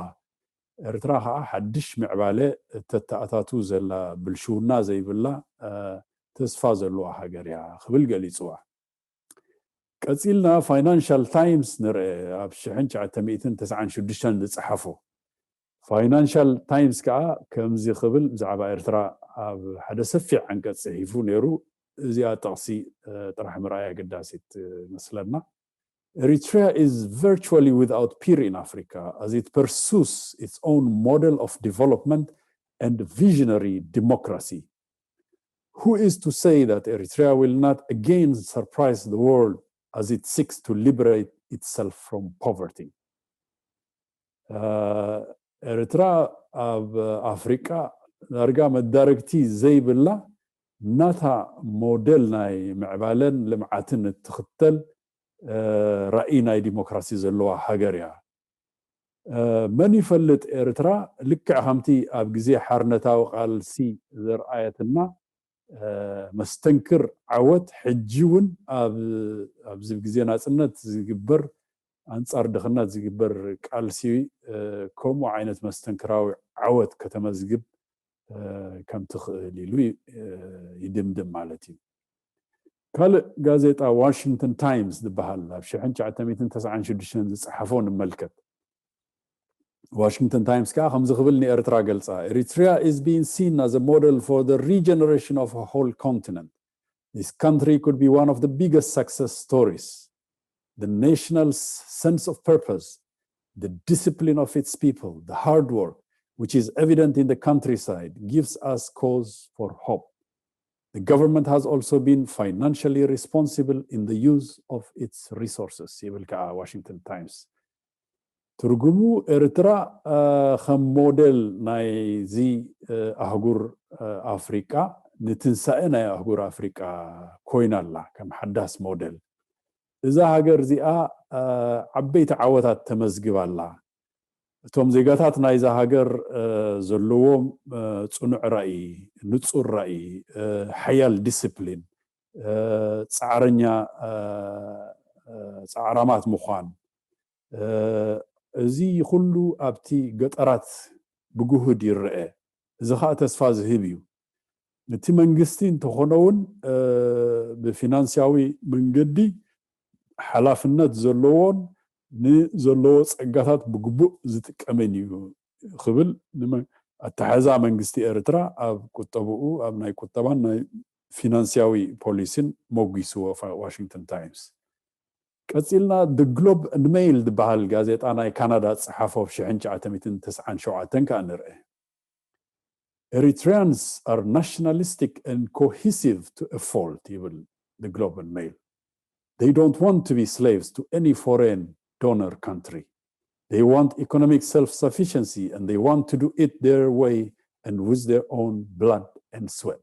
ኤርትራ ከዓ ሓድሽ ምዕባለ እተተኣታቱ ዘላ፣ ብልሽውና ዘይብላ ተስፋ ዘለዋ ሃገር እያ ክብል ገሊፅዋ። ቀፂልና ፋይናንሻል ታይምስ ንርአ፣ ኣብ ሽሕን ትሽዓተ ሚእትን ተስዓን ሽዱሽተን ዝፀሓፎ። ፋይናንሻል ታይምስ ከዓ ከምዚ ክብል ብዛዕባ ኤርትራ ኣብ ሓደ ሰፊሕ ዓንቀፅ ፅሒፉ ነይሩ። እዚኣ ጥቕሲ ጥራሕ ምርኣይ ኣገዳሲት መስለና። Eritrea is virtually without peer in Africa as it pursues its own model of development and visionary democracy. Who is to say that Eritrea will not again surprise the world as it seeks to liberate itself from poverty? ኤርትራ ኣብ ኣፍሪቃ ዳርጋ መዳርግቲ ዘይብላ፣ ናታ ሞዴል ናይ ምዕባለን ልምዓትን እትኽተል ራእይ ናይ ዲሞክራሲ ዘለዋ ሃገር እያ። መን ይፈልጥ፣ ኤርትራ ልክዕ ከምቲ ኣብ ግዜ ሓርነታዊ ቃልሲ ዘርኣየትና መስተንክር ዓወት ሕጂ እውን ኣብዚ ግዜ ናፅነት ዝግበር ኣንፃር ድኽነት ዝግበር ቃልሲ ከምኡ ዓይነት መስተንክራዊ ዓወት ከተመዝግብ ከም ትኽእል ኢሉ ይድምድም ማለት እዩ። ካልእ ጋዜጣ ዋሽንግተን ታይምስ ዝበሃል ኣብ ሽሕን ትሽዓተ ሚእትን ተስዓን ሽዱሽተን ዝፀሓፎ ንመልከት። ዋሽንግተን ታይምስ ከዓ ከምዚ ክብል ንኤርትራ ገልፃ። Eritrea is being seen as a model for the regeneration of a whole continent. This country could be one of the biggest success stories. The national sense of purpose, the discipline of its people, the hard work, which is evident in the countryside, gives us cause for hope. The government has also been financially responsible in the use of its resources ይብል ከዓ ዋሽንግተን ታይምስ። ትርጉሙ ኤርትራ ከም ሞዴል ናይዚ ኣህጉር ኣፍሪቃ ንትንሳኤ ናይ ኣህጉር ኣፍሪቃ ኮይና ኣላ ከም ሓዳስ ሞዴል። እዛ ሃገር እዚኣ ዓበይቲ ዓወታት ተመዝግብ ኣላ። እቶም ዜጋታት ናይዛ ሃገር ዘለዎም ፅኑዕ ራእይ፣ ንፁር ራእይ፣ ሓያል ዲስፕሊን፣ ፃዕረኛ ፃዕራማት ምዃን፣ እዚ ኩሉ ኣብቲ ገጠራት ብግሁድ ይረአ። እዚ ከዓ ተስፋ ዝህብ እዩ። እቲ መንግስቲ እንተኾነ እውን ብፊናንስያዊ መንገዲ ሓላፍነት ዘለዎን ንዘለዎ ፀጋታት ብግቡእ ዝጥቀምን እዩ ክብል ኣተሓዛ መንግስቲ ኤርትራ ኣብ ቁጠብኡ ኣብ ናይ ቁጠባን ናይ ፊናንስያዊ ፖሊሲን ሞጒስዎ ዋሽንግተን ታይምስ። ቀፂልና The Globe and Mail ዝበሃል ጋዜጣ ናይ ካናዳ ዝፀሓፎ ኣብ ሽሕን ትሽዓተ ሚእትን ተስዓን ሸውዓተን ከዓ ንርአ። Eritreans are nationalistic and cohesive to a fault ይብል The Globe and Mail. They don't want to be slaves to any foreign donor country. They want economic self-sufficiency and they want to do it their way and with their own blood and sweat.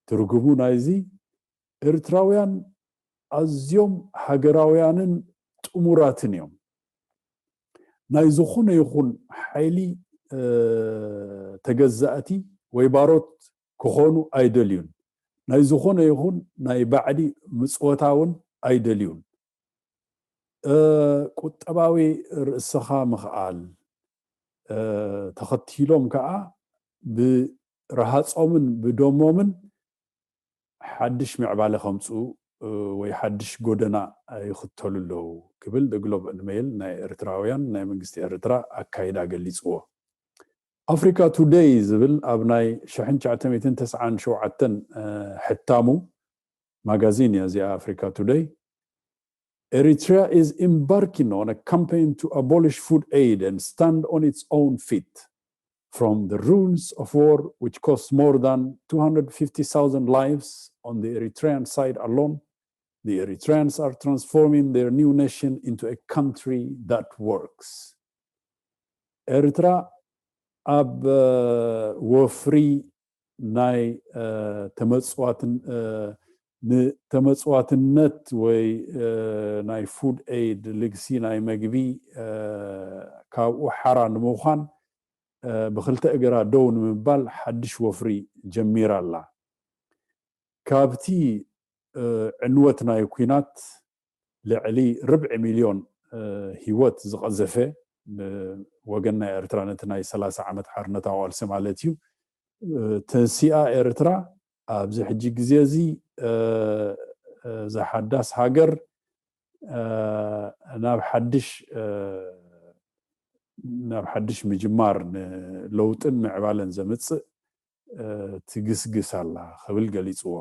ትርጉሙ ናይዚ ኤርትራውያን ኣዝዮም ሃገራውያንን ጥሙራትን እዮም። ናይ ዝኾነ ይኹን ሓይሊ ተገዛእቲ ወይ ባሮት ክኾኑ ኣይደልዩን። ናይ ዝኾነ ይኹን ናይ ባዕዲ ምፅወታ እውን ኣይደልዩን። ቁጠባዊ ርእስኻ ምኽኣል ተኸቲሎም ከዓ ብረሃፆምን ብደሞምን ሓድሽ ምዕባለ ከምፅኡ ወይ ሓድሽ ጎደና ይኽተሉ ኣለዉ ክብል The Globe and Mail ናይ ኤርትራውያን ናይ መንግስቲ ኤርትራ ኣካይዳ ገሊፅዎ። ኣፍሪካ ቱደይ ዝብል ኣብ ናይ ሽሕን ትሽዓተ ሚእትን ተስዓን ሸውዓተን ሕታሙ ማጋዚን እያ እዚኣ ኣፍሪካ ቱደይ። Eritrea is embarking on a campaign to abolish food aid and stand on its own feet. From the ruins of war, which cost more than two hundred fifty thousand lives on the Eritrean side alone, the Eritreans are transforming their new nation into a country that works. ኤርትራ ኣብ ወፍሪ ናይ ተመፅዋትን ንተመፅዋትነት ወይ ናይ ፉድ ኤድ ልግሲ ናይ መግቢ ካብኡ ሓራ ንምዃን ብክልተ እግራ ደው ንምባል ሓድሽ ወፍሪ ጀሚራ ኣላ። ካብቲ ዕንወት ናይ ኲናት ልዕሊ ርብዒ ሚልዮን ህይወት ዝቐዘፈ ወገን ናይ ኤርትራ ነቲ ናይ ሰላሳ ዓመት ሓርነታዊ ቃልሲ ማለት እዩ ተንሲኣ ኤርትራ ኣብዚ ሕጂ ግዜ እዚ እዛ ሓዳስ ሃገር ናብ ሓድሽ ናብ ሓድሽ ምጅማር ንለውጥን ምዕባለን ዘምፅእ ትግስግስ ኣላ ክብል ገሊፅዎ።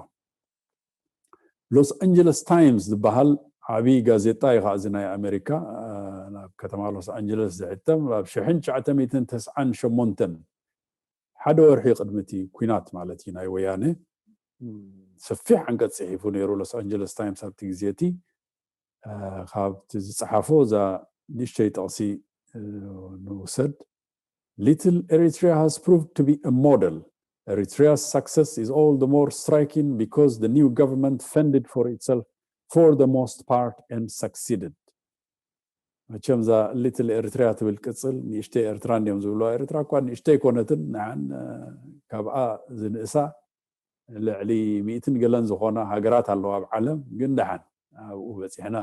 ሎስ ኣንጀለስ ታይምስ ዝበሃል ዓብዪ ጋዜጣ እዩ ከዓ እዚ ናይ ኣሜሪካ ናብ ከተማ ሎስ ኣንጀለስ ዝሕተም ኣብ ሽሕን ትሽዓተ ሚእትን ተስዓን ሸሞንተን ሓደ ወርሒ ቅድሚ እቲ ኲናት ማለት እዩ ናይ ወያነ ሰፊሕ ዓንቀፅ ፅሒፉ ነይሩ ሎስ ኣንጀለስ ታይምስ ኣብቲ ግዜ እቲ ካብቲ ዝፀሓፎ እዛ ንእሽተይ ጥቕሲ ንውሰድ። Little Eritrea has proved to be a model. Eritrea's success is all the more striking because the new government fended for itself for the most part and succeeded. መቸም እዛ ሊትል ኤርትሪያ ትብል ቅፅል ንእሽተይ ኤርትራ እንዲዮም ዝብልዋ ኤርትራ እኳ ንእሽተይ ኣይኮነትን ንዓን ካብኣ ዝንእሳ ልዕሊ ሚእትን ገለን ዝኾና ሃገራት ኣለዋ ኣብ ዓለም። ግን ደሓን ኣብኡ በፂሕና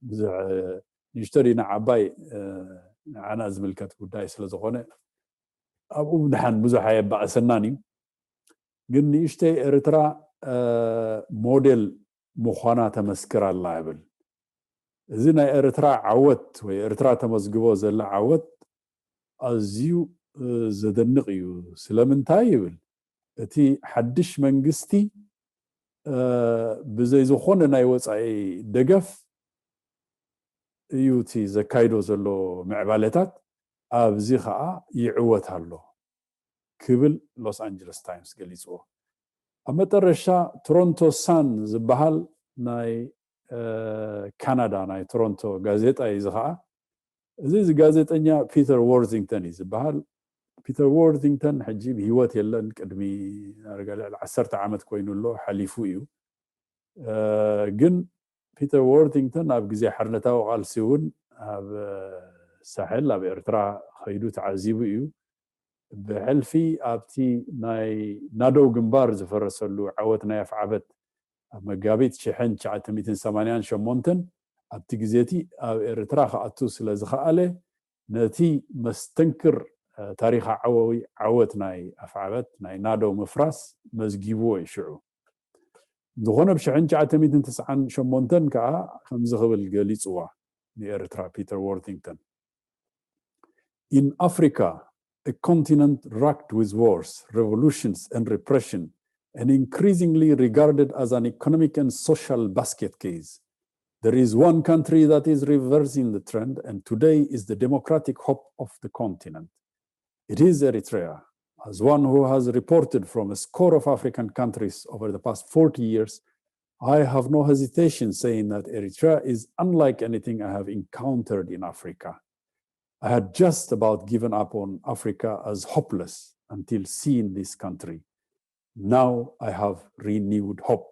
ብዙሕ ንእሽቶ ዲና ዓባይ ንዓና ዝምልከት ጉዳይ ስለዝኾነ ኣብኡ ደሓን ብዙሕ ኣየባእሰናን እዩ። ግን ንእሽተይ ኤርትራ ሞዴል ምዃና ተመስክር ኣላ ይብል። እዚ ናይ ኤርትራ ዓወት ወይ ኤርትራ ተመዝግቦ ዘላ ዓወት ኣዝዩ ዘደንቕ እዩ። ስለምንታይ ይብል፣ እቲ ሓድሽ መንግስቲ ብዘይ ዝኾነ ናይ ወፃኢ ደገፍ እዩ እቲ ዘካይዶ ዘሎ ምዕባለታት። ኣብዚ ከዓ ይዕወት ኣሎ ክብል ሎስ ኣንጀለስ ታይምስ ገሊፅዎ። ኣብ መጠረሻ ቶሮንቶ ሳን ዝበሃል ናይ ካናዳ ናይ ቶሮንቶ ጋዜጣ እዩ። እዚ ከዓ እዚ እዚ ጋዜጠኛ ፒተር ዎርዚንግተን እዩ ዝበሃል። ፒተር ዎርዚንግተን ሕጂ ብህይወት የለን። ቅድሚ ልዕሊ ዓሰርተ ዓመት ኮይኑ ኣሎ፣ ሓሊፉ እዩ። ግን ፒተር ዎርቲንግተን ኣብ ግዜ ሓርነታዊ ቃልሲ እውን ኣብ ሳሕል ኣብ ኤርትራ ከይዱ ተዓዚቡ እዩ። ብሕልፊ ኣብቲ ናይ ናደው ግንባር ዝፈረሰሉ ዓወት ናይ ኣፍዓበት ኣብ መጋቢት ሽሕን ትሽዓተ ሚእትን ሰማንያን ሸሞንተን ኣብቲ ግዜ እቲ ኣብ ኤርትራ ክኣቱ ስለ ዝኸኣለ ነቲ መስተንክር ታሪኻዊ ዓወት ናይ ኣፍዓበት ናይ ናደው ምፍራስ መዝጊብዎ እዩ ሽዑ። ዝኾነ ብ ሽሕን ትሽዓተ ሚእትን ትስዓን ሸሞንተን ከዓ ከምዚ ክብል ገሊፅዋ ንኤርትራ ፒተር ዎርቲንግተን። In Africa, a continent racked with wars, revolutions and repression, and increasingly regarded as an economic and social basket case, there is one country that is reversing the trend and today is the democratic hope of the continent. It is Eritrea. As one who has reported from a score of African countries over the past forty years, I have no hesitation saying that Eritrea is unlike anything I have encountered in Africa. I had just about given up on Africa as hopeless until seeing this country. Now I have renewed hope.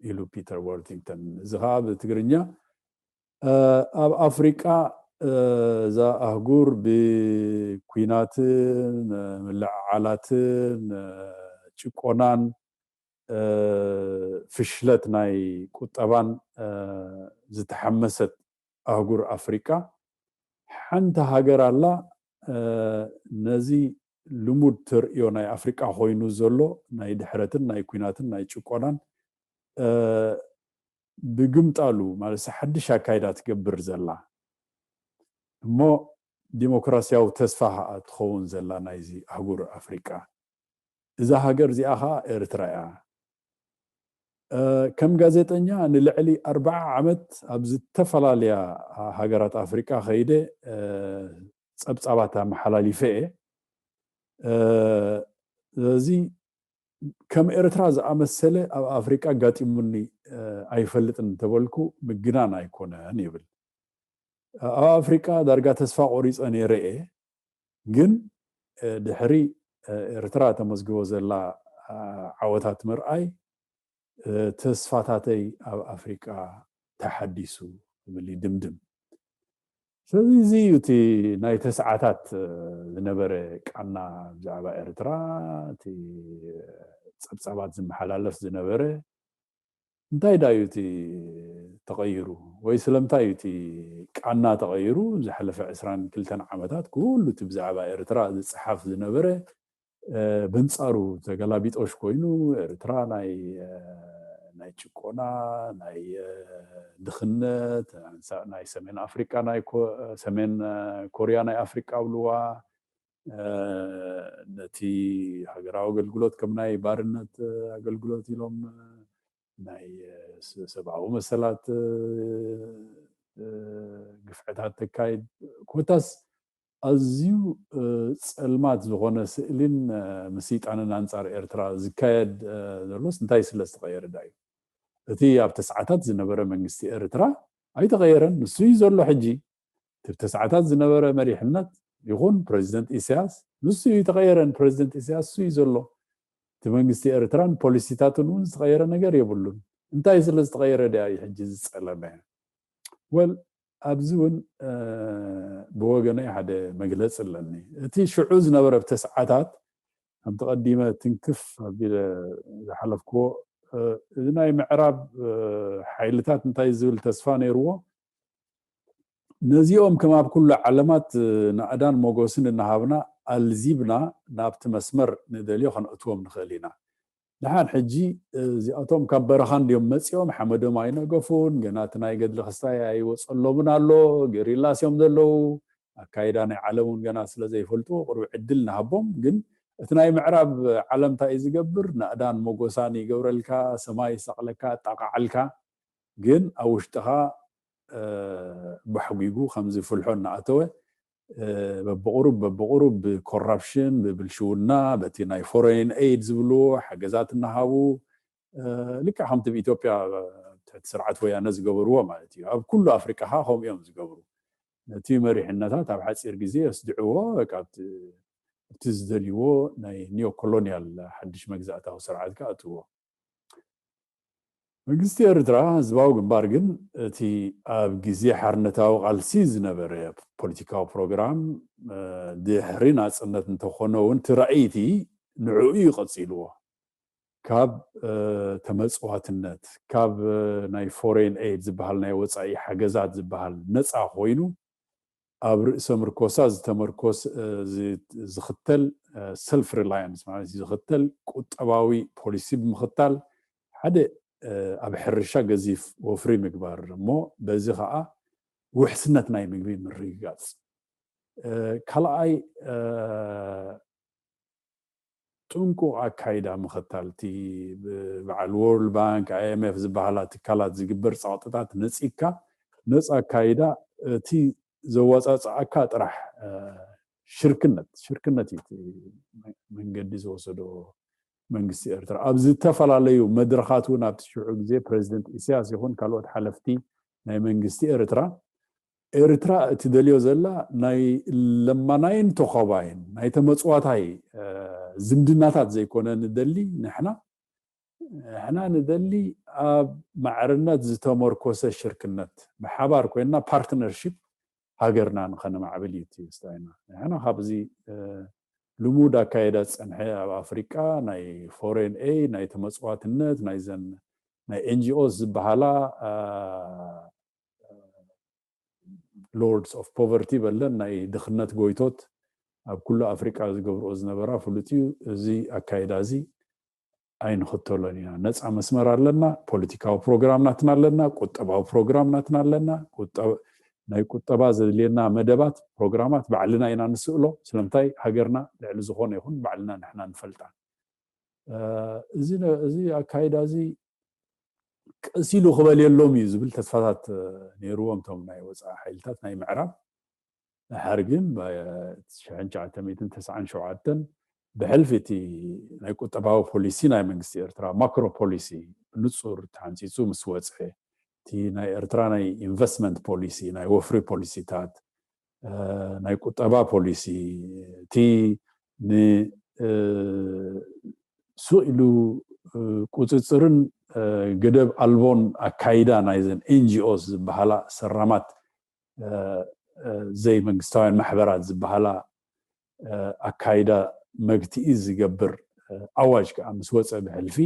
ኢሉ ፒተር ዎርቲንግተን። እዚ ከዓ ብትግርኛ ኣብ ኣፍሪቃ እዛ ኣህጉር ብኩናትን ምልዕዓላትን ጭቆናን ፍሽለት ናይ ቁጠባን ዝተሓመሰት ኣህጉር ኣፍሪቃ ሓንቲ ሃገር ኣላ። ነዚ ልሙድ ተርእዮ ናይ ኣፍሪቃ ኮይኑ ዘሎ ናይ ድሕረትን ናይ ኩናትን ናይ ጭቆናን ብግምጣሉ ማለት ሓድሽ ኣካይዳ ትገብር ዘላ እሞ ዲሞክራሲያዊ ተስፋ ከዓ ትኸውን ዘላ ናይዚ ኣህጉር ኣፍሪቃ። እዛ ሃገር እዚኣ ከዓ ኤርትራ እያ። ከም ጋዜጠኛ ንልዕሊ ኣርባዓ ዓመት ኣብ ዝተፈላለያ ሃገራት ኣፍሪቃ ከይደ ፀብፃባት ኣመሓላሊፈ እየ። ስለዚ ከም ኤርትራ ዝኣመሰለ ኣብ ኣፍሪቃ ኣጋጢሙኒ ኣይፈልጥን እንተበልኩ ምግናን ኣይኮነን ይብል። ኣብ ኣፍሪቃ ዳርጋ ተስፋ ቆሪፀ ነይረ እየ፣ ግን ድሕሪ ኤርትራ ተመዝግቦ ዘላ ዓወታት ምርኣይ ተስፋታተይ ኣብ ኣፍሪቃ ተሓዲሱ ክብል ይድምድም። ስለዚ እዚ እዩ እቲ ናይ ተስዓታት ዝነበረ ቃና ብዛዕባ ኤርትራ እቲ ፀብፃባት ዝመሓላለፍ ዝነበረ። እንታይ ዳዩ እቲ ተቐይሩ ወይ ስለምንታይ እዩ እቲ ቃና ተቐይሩ? ዝሓለፈ ዕስራን ክልተን ዓመታት ኩሉ እቲ ብዛዕባ ኤርትራ ዝፀሓፍ ዝነበረ ብንፃሩ ተገላቢጦሽ ኮይኑ ኤርትራ ናይ ናይ ጭቆና ናይ ድኽነት ናይ ሰሜን ኣፍሪቃ ናይ ሰሜን ኮርያ ናይ ኣፍሪቃ ብልዋ ነቲ ሃገራዊ ኣገልግሎት ከም ናይ ባርነት ኣገልግሎት ኢሎም ናይ ሰብኣዊ መሰላት ግፍዕታት ተካይድ ኮታስ ኣዝዩ ፀልማት ዝኾነ ስእሊን ምስይጣንን ኣንፃር ኤርትራ ዝካየድ ዘሎስ እንታይ ስለ ዝተቐየረ ዳ እዩ? እቲ ኣብ ተስዓታት ዝነበረ መንግስቲ ኤርትራ ኣይተቐየረን። ንሱ እዩ ዘሎ ሕጂ። እቲ ተስዓታት ዝነበረ መሪሕነት ይኹን ፕረዚደንት ኢሳያስ ንሱ እዩ ተቐየረን። ፕረዚደንት ኢሳያስ እሱ እዩ ዘሎ። እቲ መንግስቲ ኤርትራን ፖሊሲታትን እውን ዝተቐየረ ነገር የብሉን። እንታይ ስለ ዝተቐየረ ድያ እዩ ሕጂ ዝጸለመ? ወል ኣብዚ እውን ብወገነይ ሓደ መግለፂ ኣለኒ። እቲ ሽዑ ዝነበረ ብተስዓታት ከምቲ ቀዲመ ትንክፍ ኣቢለ ዝሓለፍክዎ፣ እዚ ናይ ምዕራብ ሓይልታት እንታይ ዝብል ተስፋ ነይርዎ? ነዚኦም ከም ኣብ ኩሉ ዓለማት ናእዳን ሞጎስን እናሃብና ኣልዚብና ናብቲ መስመር ንደልዮ ከነእትዎም ንኽእል ኢና። ድሓን ሕጂ እዚኣቶም ካብ በረኻ እንድዮም መፂኦም፣ ሓመዶም ኣይነገፉን፣ ገና እቲ ናይ ገድሊ ክስታይ ኣይወፀሎምን ኣሎ። ገሪላስ እዮም ዘለዉ። ኣካይዳ ናይ ዓለም እውን ገና ስለ ዘይፈልጡ ቅሩብ ዕድል ንሃቦም። ግን እቲ ናይ ምዕራብ ዓለም እንታይ እዩ ዝገብር? ናእዳን ሞጎሳን ይገብረልካ፣ ሰማይ ይሰቕለካ፣ ኣጣቃዓልካ። ግን ኣብ ውሽጥኻ ባሕጒጉ ከምዚ ፍልሖ እናኣተወ በብቑሩብ በብቑሩብ ብኮራፕሽን፣ ብብልሽውና፣ በቲ ናይ ፎሬን ኤድ ዝብልዎ ሓገዛት እናሃቡ፣ ልክዕ ከምቲ ብኢትዮጵያ ትሕቲ ስርዓት ወያነ ዝገበርዎ ማለት እዩ። ኣብ ኩሉ ኣፍሪቃ ከዓ ከምኡ እዮም ዝገብሩ። ነቲ መሪሕነታት ኣብ ሓፂር ግዜ የስድዕዎ፣ በቃ ኣብቲ ዝደልይዎ ናይ ኒዮ ኮሎኒያል ሓድሽ መግዛእታዊ ስርዓት ከዓ እትዎ። መንግስቲ ኤርትራ ህዝባዊ ግንባር ግን እቲ ኣብ ግዜ ሓርነታዊ ቃልሲ ዝነበረ ፖለቲካዊ ፕሮግራም ድሕሪ ናፅነት እንተኾነ እውን እቲ ራእይቲ ንዕኡ እዩ ቀፂልዎ። ካብ ተመፅዋትነት፣ ካብ ናይ ፎሬን ኤድ ዝበሃል ናይ ወፃኢ ሓገዛት ዝበሃል ነፃ ኮይኑ ኣብ ርእሰ ምርኮሳ ዝተመርኮስ ዝኽተል ሰልፍ ሪላያንስ ማለት ዝኽተል ቁጠባዊ ፖሊሲ ብምኽታል ሓደ ኣብ ሕርሻ ገዚፍ ወፍሪ ምግባር እሞ በዚ ከዓ ውሕስነት ናይ ምግቢ ምርግጋፅ። ካልኣይ ጥንቁቕ ኣካይዳ ምኽታል፣ እቲ በዓል ወርልድ ባንክ፣ ኣይኤምኤፍ ዝበሃላ ትካላት ዝግበር ፃቕጥታት ነፂግካ ነፃ ኣካይዳ እቲ ዘዋፃፅኣካ ጥራሕ ሽርክነት ሽርክነት እዩ መንገዲ ዝወሰዶ መንግስቲ ኤርትራ። ኣብ ዝተፈላለዩ መድረኻት እውን ኣብቲ ሽዑ ግዜ ፕሬዚደንት ኢሳያስ ይኹን ካልኦት ሓለፍቲ ናይ መንግስቲ ኤርትራ ኤርትራ እትደልዮ ዘላ ናይ ለማናይን ተኾባይን ናይ ተመፅዋታይ ዝምድናታት ዘይኮነ ንደሊ ንሕና ንሕና ንደሊ ኣብ ማዕርነት ዝተመርኮሰ ሽርክነት ብሓባር ኮይንና ፓርትነርሺፕ ሃገርና ንኸነማዕብል እዩ እቲ ስታይና። ንሕና ካብዚ ልሙድ ኣካየዳ ዝፀንሐ ኣብ ኣፍሪቃ ናይ ፎሬን ኤድ ናይ ተመፅዋትነት ናይዘን ናይ ኤንጂኦስ ዝበሃላ ሎርድስ ኦፍ ፖቨርቲ በለን ናይ ድኽነት ጎይቶት ኣብ ኩሉ ኣፍሪቃ ዝገብርኦ ዝነበራ ፍሉጥ እዩ። እዚ ኣካይዳ እዚ ኣይንኽተሎን ኢና። ነፃ መስመር ኣለና፣ ፖለቲካዊ ፕሮግራም ናትና ኣለና፣ ቁጠባዊ ፕሮግራም ናትና ኣለና። ናይ ቁጠባ ዘድልየና መደባት ፕሮግራማት ባዕልና ኢና ንስእሎ። ስለምንታይ ሃገርና ልዕሊ ዝኾነ ይኹን ባዕልና ንሕና ንፈልጣ። እዚ ኣካይዳ እዚ ቀሲሉ ክበልየሎም እዩ ዝብል ተስፋታት ነይርዎም እቶም ናይ ወፃኢ ሓይልታት ናይ ምዕራብ። ድሓር ግን ብ1997 ብሕልፊ እቲ ናይ ቁጠባዊ ፖሊሲ ናይ መንግስቲ ኤርትራ ማክሮ ፖሊሲ ብንፁር ተሓንፂፁ ምስ ወፀ እቲ ናይ ኤርትራ ናይ ኢንቨስትመንት ፖሊሲ ናይ ወፍሪ ፖሊሲታት ናይ ቁጠባ ፖሊሲ እቲ ን ሱቕ ኢሉ ቁፅፅርን ገደብ ኣልቦን ኣካይዳ ናይዘን ኤንጂኦስ ዝበሃላ ሰራማት ዘይመንግስታውያን ማሕበራት ዝበሃላ ኣካይዳ መግትኢ ዝገብር ኣዋጅ ከዓ ምስ ወፀ ብሕልፊ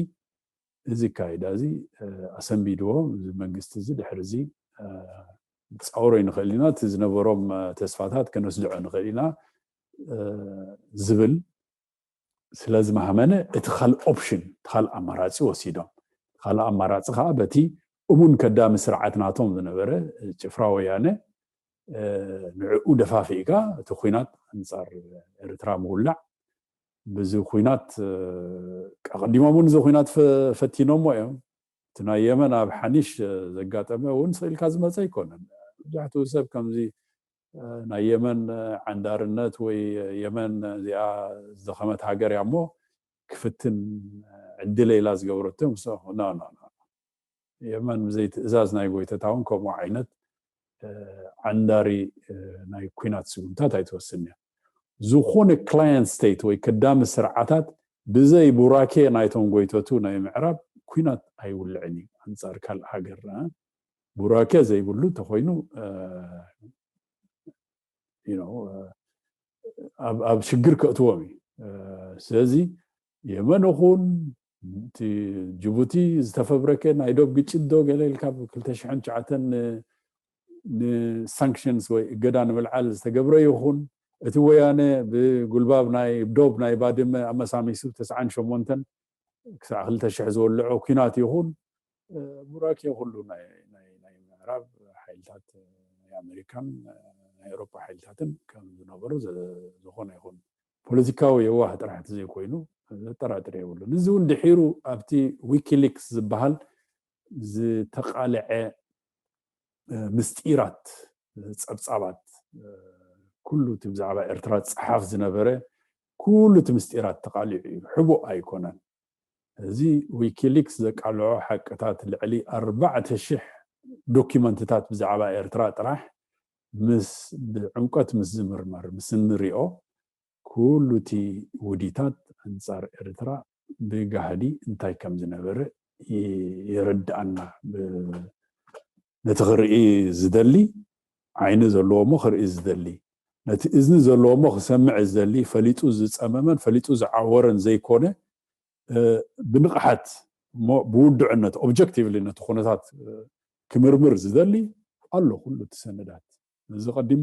እዚ ኣካይዳ እዚ ኣሰንቢድዎ። እዚ መንግስቲ እዚ ድሕሪ እዚ ፃውሮ ንኽእል ኢና፣ እቲ ዝነበሮም ተስፋታት ከነስድዖ ንኽእል ኢና ዝብል ስለ ዝመሃመነ እቲ ካልእ ኦፕሽን እቲ ካልእ ኣማራፂ ወሲዶም። ካልእ ኣማራፂ ከዓ በቲ እሙን ከዳሚ ስርዓት ናቶም ዝነበረ ጭፍራ ወያነ ንዕኡ ደፋፊእካ እቲ ኩናት ኣንፃር ኤርትራ ምውላዕ ብዚ ኩናት ቀቅዲሞም እውን እዚ ኩናት ፈቲኖሞ እዮም። እቲ ናይ የመን ኣብ ሓኒሽ ዘጋጠመ እውን ስኢልካ ዝመፀ ኣይኮነን። ብዙሕትኡ ሰብ ከምዚ ናይ የመን ዓንዳርነት ወይ የመን እዚኣ ዝደኸመት ሃገር እያ እሞ ክፍትን ዕድለ ኢላ ዝገበረቶ ምስ የመን ብዘይ ትእዛዝ ናይ ጎይተታ እውን ከምኡ ዓይነት ዓንዳሪ ናይ ኩናት ስጉምታት ኣይትወስን እያ። ዝኾነ ክላየንት ስቴት ወይ ከዳሚ ስርዓታት ብዘይ ቡራኬ ናይቶም ጎይተቱ ናይ ምዕራብ ኩናት ኣይውልዕን እዩ ኣንፃር ካልእ ሃገር። ቡራኬ ዘይብሉ እንተኮይኑ ኣብ ሽግር ከእትዎም እዩ። ስለዚ የመን ኹን እቲ ጅቡቲ ዝተፈብረከ ናይ ዶብ ግጭት ዶ ገለ ኢልካ ብ ክልተ ሽሕን ትሽዓተን ንሳንክሽንስ ወይ እገዳ ንምልዓል ዝተገብረ ይኹን እቲ ወያነ ብጉልባብ ናይ ዶብ ናይ ባድመ ኣመሳሚሱ ተስዓን ሸሞንተን ክሳዕ ክልተ ሽሕ ዝወልዖ ኲናት ይኹን ቡራኬ ኩሉ ናይ ምዕራብ ሓይልታት ናይ ኣሜሪካን ናይ ኤሮፓ ሓይልታትን ከም ዝነበሩ ዝኾነ ይኹን ፖለቲካዊ የዋህ ጥራሕ ዘይኮይኑ ዘጠራጥር የብሉን። እዚ እውን ድሒሩ ኣብቲ ዊኪሊክስ ዝበሃል ዝተቃልዐ ምስጢራት ጸብጻባት ኩሉ እቲ ብዛዕባ ኤርትራ ዝጸሓፍ ዝነበረ ኩሉ እቲ ምስጢራት ተቃሊዑ እዩ። ሕቡእ ኣይኮነን። እዚ ዊኪሊክስ ዘቃልዖ ሓቅታት ልዕሊ ኣርባዕተ ሽሕ ዶኪመንትታት ብዛዕባ ኤርትራ ጥራሕ ምስ ብዕምቀት ምስ ዝምርመር ምስ እንሪኦ ኩሉ እቲ ውዲታት ኣንጻር ኤርትራ ብጋህዲ እንታይ ከም ዝነበረ የረድኣና። ነቲ ክርኢ ዝደሊ ዓይኒ ዘለዎ እሞ ክርኢ ዝደሊ፣ ነቲ እዝኒ ዘለዎ እሞ ክሰምዕ ዝደሊ ፈሊጡ ዝጸመመን ፈሊጡ ዝዓወረን ዘይኮነ ብንቕሓት እሞ ብውድዕነት ኦብጀክቲቭሊ ነቲ ኩነታት ክምርምር ዝደሊ ኣሎ ኩሉ እቲ ሰነዳት። እዚ ቀዲመ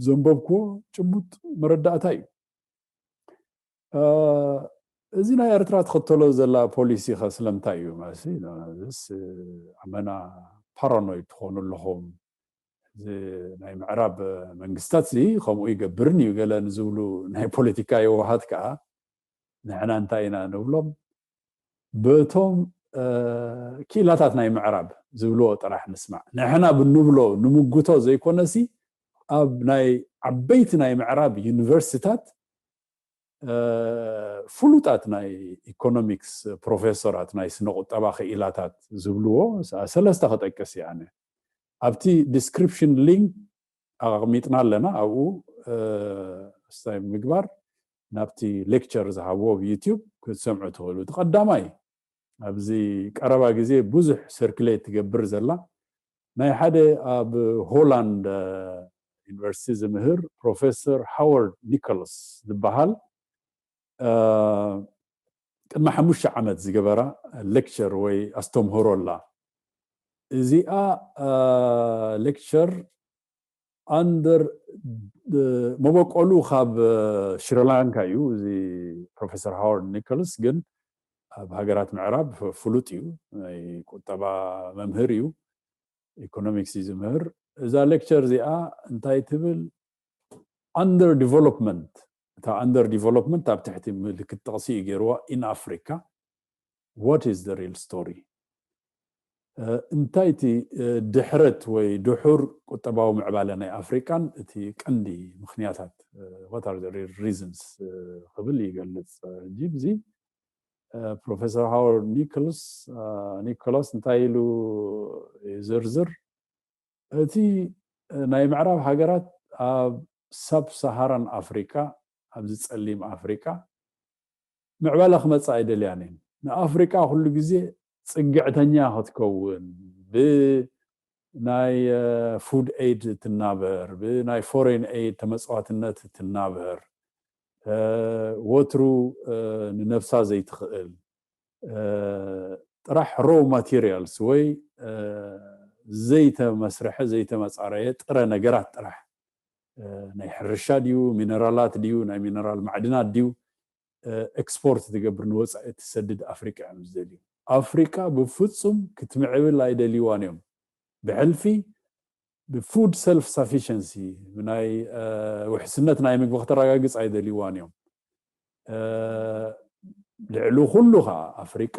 ዘንበብክዎ ጭቡጥ መረዳእታ እዩ። እዚ ናይ ኤርትራ ትኽተሎ ዘላ ፖሊሲ ከ ስለምንታይ እዩ? ማለት እዚስ ኣመና ፓራኖይድ ትኾኑ ኣለኹም፣ እዚ ናይ ምዕራብ መንግስታት እዚ ከምኡ ይገብርን እዩ ገለ ንዝብሉ ናይ ፖለቲካ የዋሃት ከዓ ንሕና እንታይ ኢና ንብሎም? በቶም ክኢላታት ናይ ምዕራብ ዝብልዎ ጥራሕ ንስማዕ። ንሕና ብንብሎ ንምጉቶ ዘይኮነሲ ኣብ ናይ ዓበይቲ ናይ ምዕራብ ዩኒቨርሲታት ፍሉጣት ናይ ኢኮኖሚክስ ፕሮፌሰራት ናይ ስነ ቁጠባ ክኢላታት ዝብልዎ ሰለስተ ክጠቅስ እየ ኣነ። ኣብቲ ዲስክሪፕሽን ሊንክ ኣቐሚጥና ኣለና። ኣብኡ ስታይ ምግባር ናብቲ ሌክቸር ዝሃብዎ ብዩቲዩብ ክትሰምዑ ትኽእሉ። እቲ ቀዳማይ ኣብዚ ቀረባ ግዜ ብዙሕ ሰርክሌት ትገብር ዘላ ናይ ሓደ ኣብ ሆላንድ ዩኒቨርሲቲ ዝምህር ፕሮፌሰር ሃዋርድ ኒኮልስ ዝበሃል ቅድሚ ሓሙሽተ ዓመት ዝገበራ ሌክቸር ወይ ኣስተምህሮ ኣላ። እዚኣ ሌክቸር ኣንደር መበቆሉ ካብ ሽሪላንካ እዩ። እዚ ፕሮፌሰር ሃዋርድ ኒኮልስ ግን ኣብ ሃገራት ምዕራብ ፍሉጥ እዩ። ናይ ቁጠባ መምህር እዩ። ኢኮኖሚክስ እዩ ዝምህር። እዛ ሌክቸር እዚኣ እንታይ ትብል? ኣንደር ዲቨሎፕመንት። እታ ኣንደር ዲቨሎፕመንት ኣብ ትሕቲ ምልክት ጥቕሲ እዩ ገይርዋ። ኢን ኣፍሪካ what is the real story? እንታይ እቲ ድሕረት ወይ ድሑር ቁጠባዊ ምዕባለ ናይ ኣፍሪቃን እቲ ቀንዲ ምክንያታት what are the real reasons ክብል ይገልጽ። ሕጂ እዚ ፕሮፌሰር ሃዋርድ ኒኮልስ ኒኮላስ እንታይ ኢሉ ዝርዝር እቲ ናይ ምዕራብ ሃገራት ኣብ ሳብ ሰሃራን ኣፍሪቃ ኣብዚ ጸሊም ኣፍሪቃ ምዕባለ ክመጽእ ኣይደልያን እየን። ንኣፍሪቃ ኩሉ ግዜ ጽግዕተኛ ክትከውን ብናይ ፉድ ኤድ ትናበር ብናይ ፎሬን ኤድ ተመጽዋትነት ትናበር ወትሩ ንነብሳ ዘይትኽእል ጥራሕ ሮ ማቴሪያልስ ወይ ዘይተመስርሐ ዘይተመጻረየ ጥረ ነገራት ጥራሕ ናይ ሕርሻ ድዩ ሚነራላት ድዩ ናይ ሚነራል ማዕድናት ድዩ ኤክስፖርት ትገብር ንወፃኢ ትሰድድ ኣፍሪቃ እዮም ዝደልዩ። ኣፍሪቃ ብፍፁም ክትምዕብል ኣይደልይዋን እዮም። ብሕልፊ ብፉድ ሰልፍ ሳፊሽንሲ ናይ ውሕስነት ናይ ምግቢ ከተረጋግፅ ኣይደልይዋን እዮም። ልዕሊ ኩሉ ከዓ ኣፍሪቃ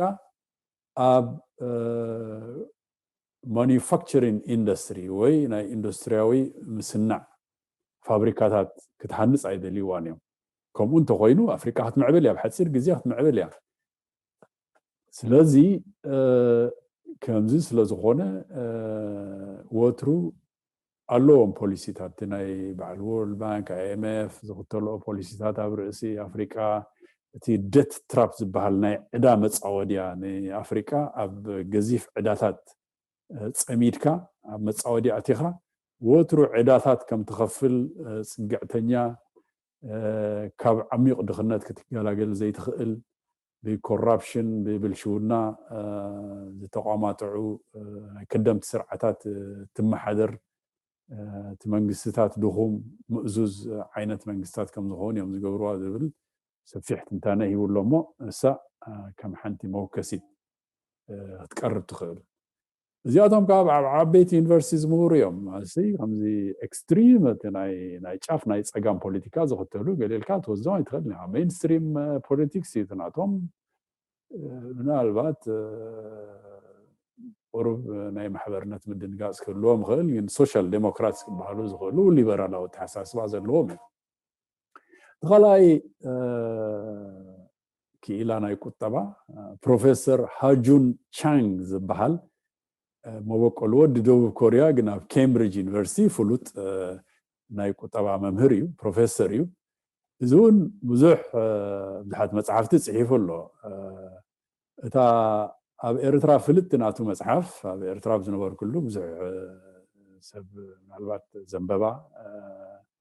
ኣብ ማኑፋክቸሪንግ ኢንዱስትሪ ወይ ናይ ኢንዱስትሪያዊ ምስናዕ ፋብሪካታት ክትሃንፅ ኣይደልይዋን እዮም። ከምኡ እንተኮይኑ ኣፍሪቃ ክትምዕብል እያ፣ ኣብ ሓፂር ግዜ ክትምዕብል እያ። ስለዚ ከምዚ ስለዝኮነ ወትሩ ኣለዎም ፖሊሲታት ናይ በዓል ወርልድ ባንክ ኣይኤምኤፍ ዝክተልኦ ፖሊሲታት ኣብ ርእሲ ኣፍሪቃ እቲ ደት ትራፕ ዝበሃል ናይ ዕዳ መፃወድያ ንኣፍሪቃ ኣብ ገዚፍ ዕዳታት ፀሚድካ ኣብ መፃወድያ ኣቲኻ ወትሩ ዕዳታት ከም ትኸፍል ፅግዕተኛ ካብ ዓሚቕ ድኽነት ክትገላገል ዘይትኽእል፣ ብኮራፕሽን፣ ብብልሽውና ዝተቋማጥዑ ናይ ከደምቲ ስርዓታት ትመሓደር፣ እቲ መንግስትታት ድኹም ምእዙዝ ዓይነት መንግስታት ከም ዝኾኑ እዮም ዝገብርዋ ዝብል ሰፊሕ ትንታነ ሂቡ ኣሎ። እሞ እሳ ከም ሓንቲ መወከሲት ክትቀርብ ትኽእል። እዚኣቶም ከዓ ኣብ ዓበይቲ ዩኒቨርሲቲ ዝምህሩ እዮም። እዚ ከምዚ ኤክስትሪም፣ እቲ ናይ ጫፍ ናይ ፀጋም ፖለቲካ ዝኽተሉ ገሌልካ ትወስዶም ኣይትኽእል። ሜይንስትሪም ፖለቲክስ እዩ ናቶም። ምናልባት ቁሩብ ናይ ማሕበርነት ምድንጋፅ ክህልዎም ይኽእል፣ ግን ሶሻል ዴሞክራትስ ክበሃሉ ዝኽእሉ ሊበራላዊ ኣተሓሳስባ ዘለዎም እዮም። እቲ ካልኣይ ክኢላ ናይ ቁጠባ ፕሮፌሰር ሃጁን ቻንግ ዝበሃል፣ መበቆሉ ወዲ ደቡብ ኮርያ፣ ግን ኣብ ኬምብሪጅ ዩኒቨርሲቲ ፍሉጥ ናይ ቁጠባ መምህር እዩ፣ ፕሮፌሰር እዩ። እዚ እውን ብዙሕ ብዙሓት መፅሓፍቲ ፅሒፉ ኣሎ። እታ ኣብ ኤርትራ ፍልጥቲ ናቱ መፅሓፍ፣ ኣብ ኤርትራ ኣብ ዝነበርኩሉ ብዙሕ ሰብ ምናልባት ዘንበባ፣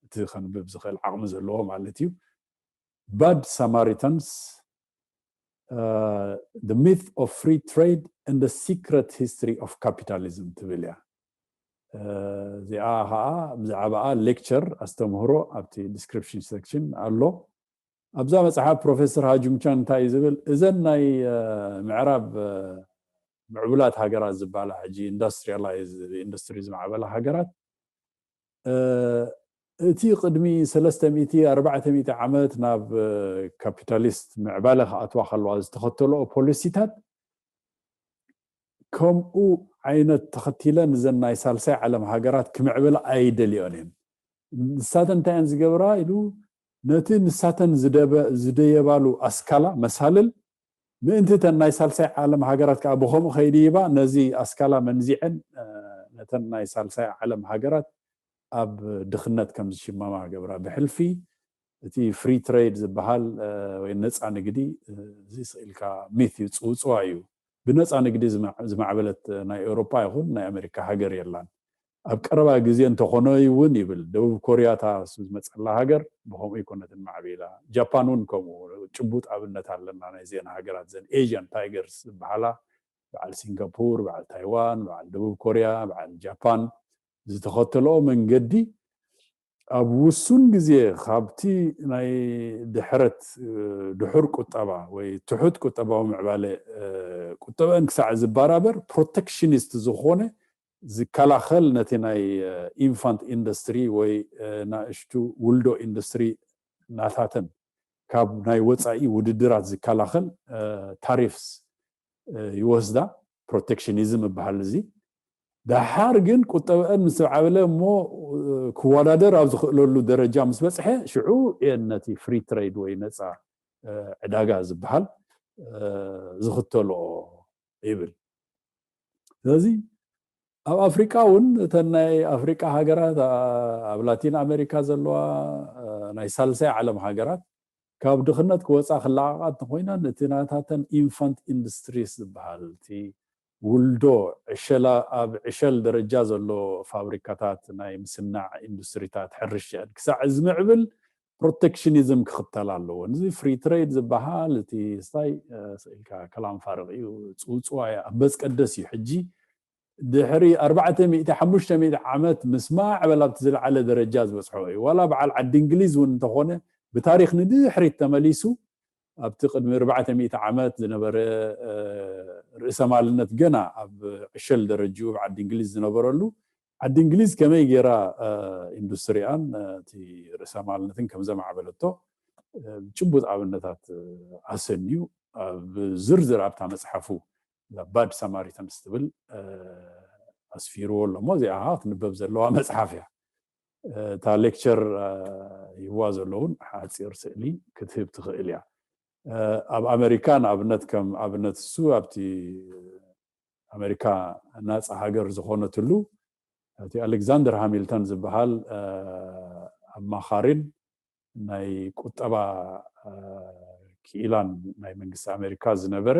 እቲ ከንብብ ዝኽእል ዓቕሚ ዘለዎ ማለት እዩ። Bad Samaritans, The Myth of Free Trade and the Secret History of Capitalism ትብል እያ። እዚኣ ከዓ ብዛዕባኣ ሌክቸር፣ ኣስተምህሮ ኣብቲ ዲስክሪፕሽን ሴክሽን ኣሎ። ኣብዛ መፅሓፍ ፕሮፌሰር ሃጁንግ ቻንግ እንታይ እዩ ዝብል? እዘን ናይ ምዕራብ ምዕቡላት ሃገራት ዝበሃላ፣ ሕጂ ኢንዱስትሪያላይዝ፣ ኢንዱስትሪ ዝማዕበላ ሃገራት፣ እቲ ቅድሚ ሰለስተ ሚእቲ ኣርባዕተ ሚእቲ ዓመት ናብ ካፒታሊስት ምዕባለ ክኣትዋ ከለዋ ዝተኸተልኦ ፖሊሲታት ከምኡ ዓይነት ተኸቲለን እዘን ናይ ሳልሳይ ዓለም ሃገራት ክምዕብላ ኣይደልዮን እየን። ንሳተን እንታይ እየን ዝገብራ ኢሉ፣ ነቲ ንሳተን ዝደየባሉ ኣስካላ መሳልል ምእንቲ እተን ናይ ሳልሳይ ዓለም ሃገራት ከዓ ብኸምኡ ከይድይባ ነዚ ኣስካላ መንዚዐን ነተን ናይ ሳልሳይ ዓለም ሃገራት ኣብ ድኽነት ከም ዝሽመማ ገብራ። ብሕልፊ እቲ ፍሪ ትሬድ ዝበሃል ወይ ነፃ ንግዲ፣ እዚ ስኢልካ ሚት እዩ፣ ፅውፅዋ እዩ። ብነፃ ንግዲ ዝማዕበለት ናይ ኤውሮጳ ይኹን ናይ ኣሜሪካ ሃገር የላን። ኣብ ቀረባ ግዜ እንተኾነ እውን ይብል፣ ደቡብ ኮርያ እታ እሱ ዝመፀላ ሃገር ብኸምኡ ኣይኮነትን ማዕቢላ። ጃፓን እውን ከምኡ ጭቡጥ ኣብነት ኣለና። ናይ ዜና ሃገራት ዘን ኤዥያን ታይገርስ ዝበሃላ፣ በዓል ሲንጋፖር፣ በዓል ታይዋን፣ በዓል ደቡብ ኮርያ፣ በዓል ጃፓን ዝተኸተልኦ መንገዲ ኣብ ውሱን ግዜ ካብቲ ናይ ድሕረት ድሑር ቁጠባ ወይ ትሑት ቁጠባዊ ምዕባለ ቁጠበን ክሳዕ ዝባራበር ፕሮቴክሽኒስት ዝኾነ ዝከላኸል፣ ነቲ ናይ ኢንፋንት ኢንዱስትሪ ወይ ናእሽቱ ውልዶ ኢንዱስትሪ ናታተን ካብ ናይ ወፃኢ ውድድራት ዝከላኸል ታሪፍስ ይወስዳ። ፕሮቴክሽኒዝም ይበሃል እዚ። ደሓር ግን ቁጠበአን ምስ ዓበለ እሞ ክወዳደር ኣብ ዝኽእለሉ ደረጃ ምስ በፅሐ ሽዑ እየን ነቲ ፍሪ ትሬድ ወይ ነፃ ዕዳጋ ዝበሃል ዝኽተልኦ ይብል። ስለዚ ኣብ ኣፍሪቃ እውን እተን ናይ ኣፍሪቃ ሃገራት፣ ኣብ ላቲን ኣሜሪካ ዘለዋ ናይ ሳልሳይ ዓለም ሃገራት ካብ ድኽነት ክወፃ ክለዓቓት እንተኮይነን እቲ ናታተን ኢንፋንት ኢንዱስትሪስ ዝበሃል እቲ ውልዶ ዕሸላ ኣብ ዕሸል ደረጃ ዘሎ ፋብሪካታት ናይ ምስናዕ ኢንዱስትሪታት ሕርሽአን ክሳዕ ዝምዕብል ፕሮቴክሽኒዝም ክኽተል ኣለዎ። እዚ ፍሪ ትሬድ ዝበሃል እቲ ስታይ ስኢልካ ከላም ፋርቕ እዩ፣ ፅውፅዋ እዩ፣ ኣብ በፅቀደስ እዩ። ሕጂ ድሕሪ ኣርባዕተ ሚእቲ ሓሙሽተ ሚእቲ ዓመት ምስ ማዕበል ኣብቲ ዝለዓለ ደረጃ ዝበፅሖ እዩ። ዋላ በዓል ዓዲ እንግሊዝ እውን እንተኾነ ብታሪክ ንድሕሪት ተመሊሱ ኣብቲ ቅድሚ ኣርባዕተ ሚእቲ ዓመት ዝነበረ ርእሰ ማልነት ገና ኣብ ዕሸል ደረጅኡ ኣብ ዓዲ እንግሊዝ ዝነበረሉ ዓዲ እንግሊዝ ከመይ ገይራ ኢንዱስትሪኣን እቲ ርእሰ ማልነትን ከም ዘማዕበለቶ ጭቡጥ ኣብነታት ኣሰንዩ ኣብ ዝርዝር ኣብታ መፅሓፉ ባድ ሳማሪታንስ ትብል ኣስፊርዎ ኣሎ። እሞ እዚኣ ክትንበብ ዘለዋ መፅሓፍ እያ። እታ ሌክቸር ይህዋ ዘሎ እውን ሓፂር ስእሊ ክትህብ ትኽእል እያ። ኣብ ኣሜሪካ ንኣብነት ከም ኣብነት እሱ ኣብቲ ኣሜሪካ ናፃ ሃገር ዝኾነትሉ እቲ ኣሌክዛንደር ሃሚልተን ዝበሃል ኣማኻሪን ናይ ቁጠባ ክኢላን ናይ መንግስቲ ኣሜሪካ ዝነበረ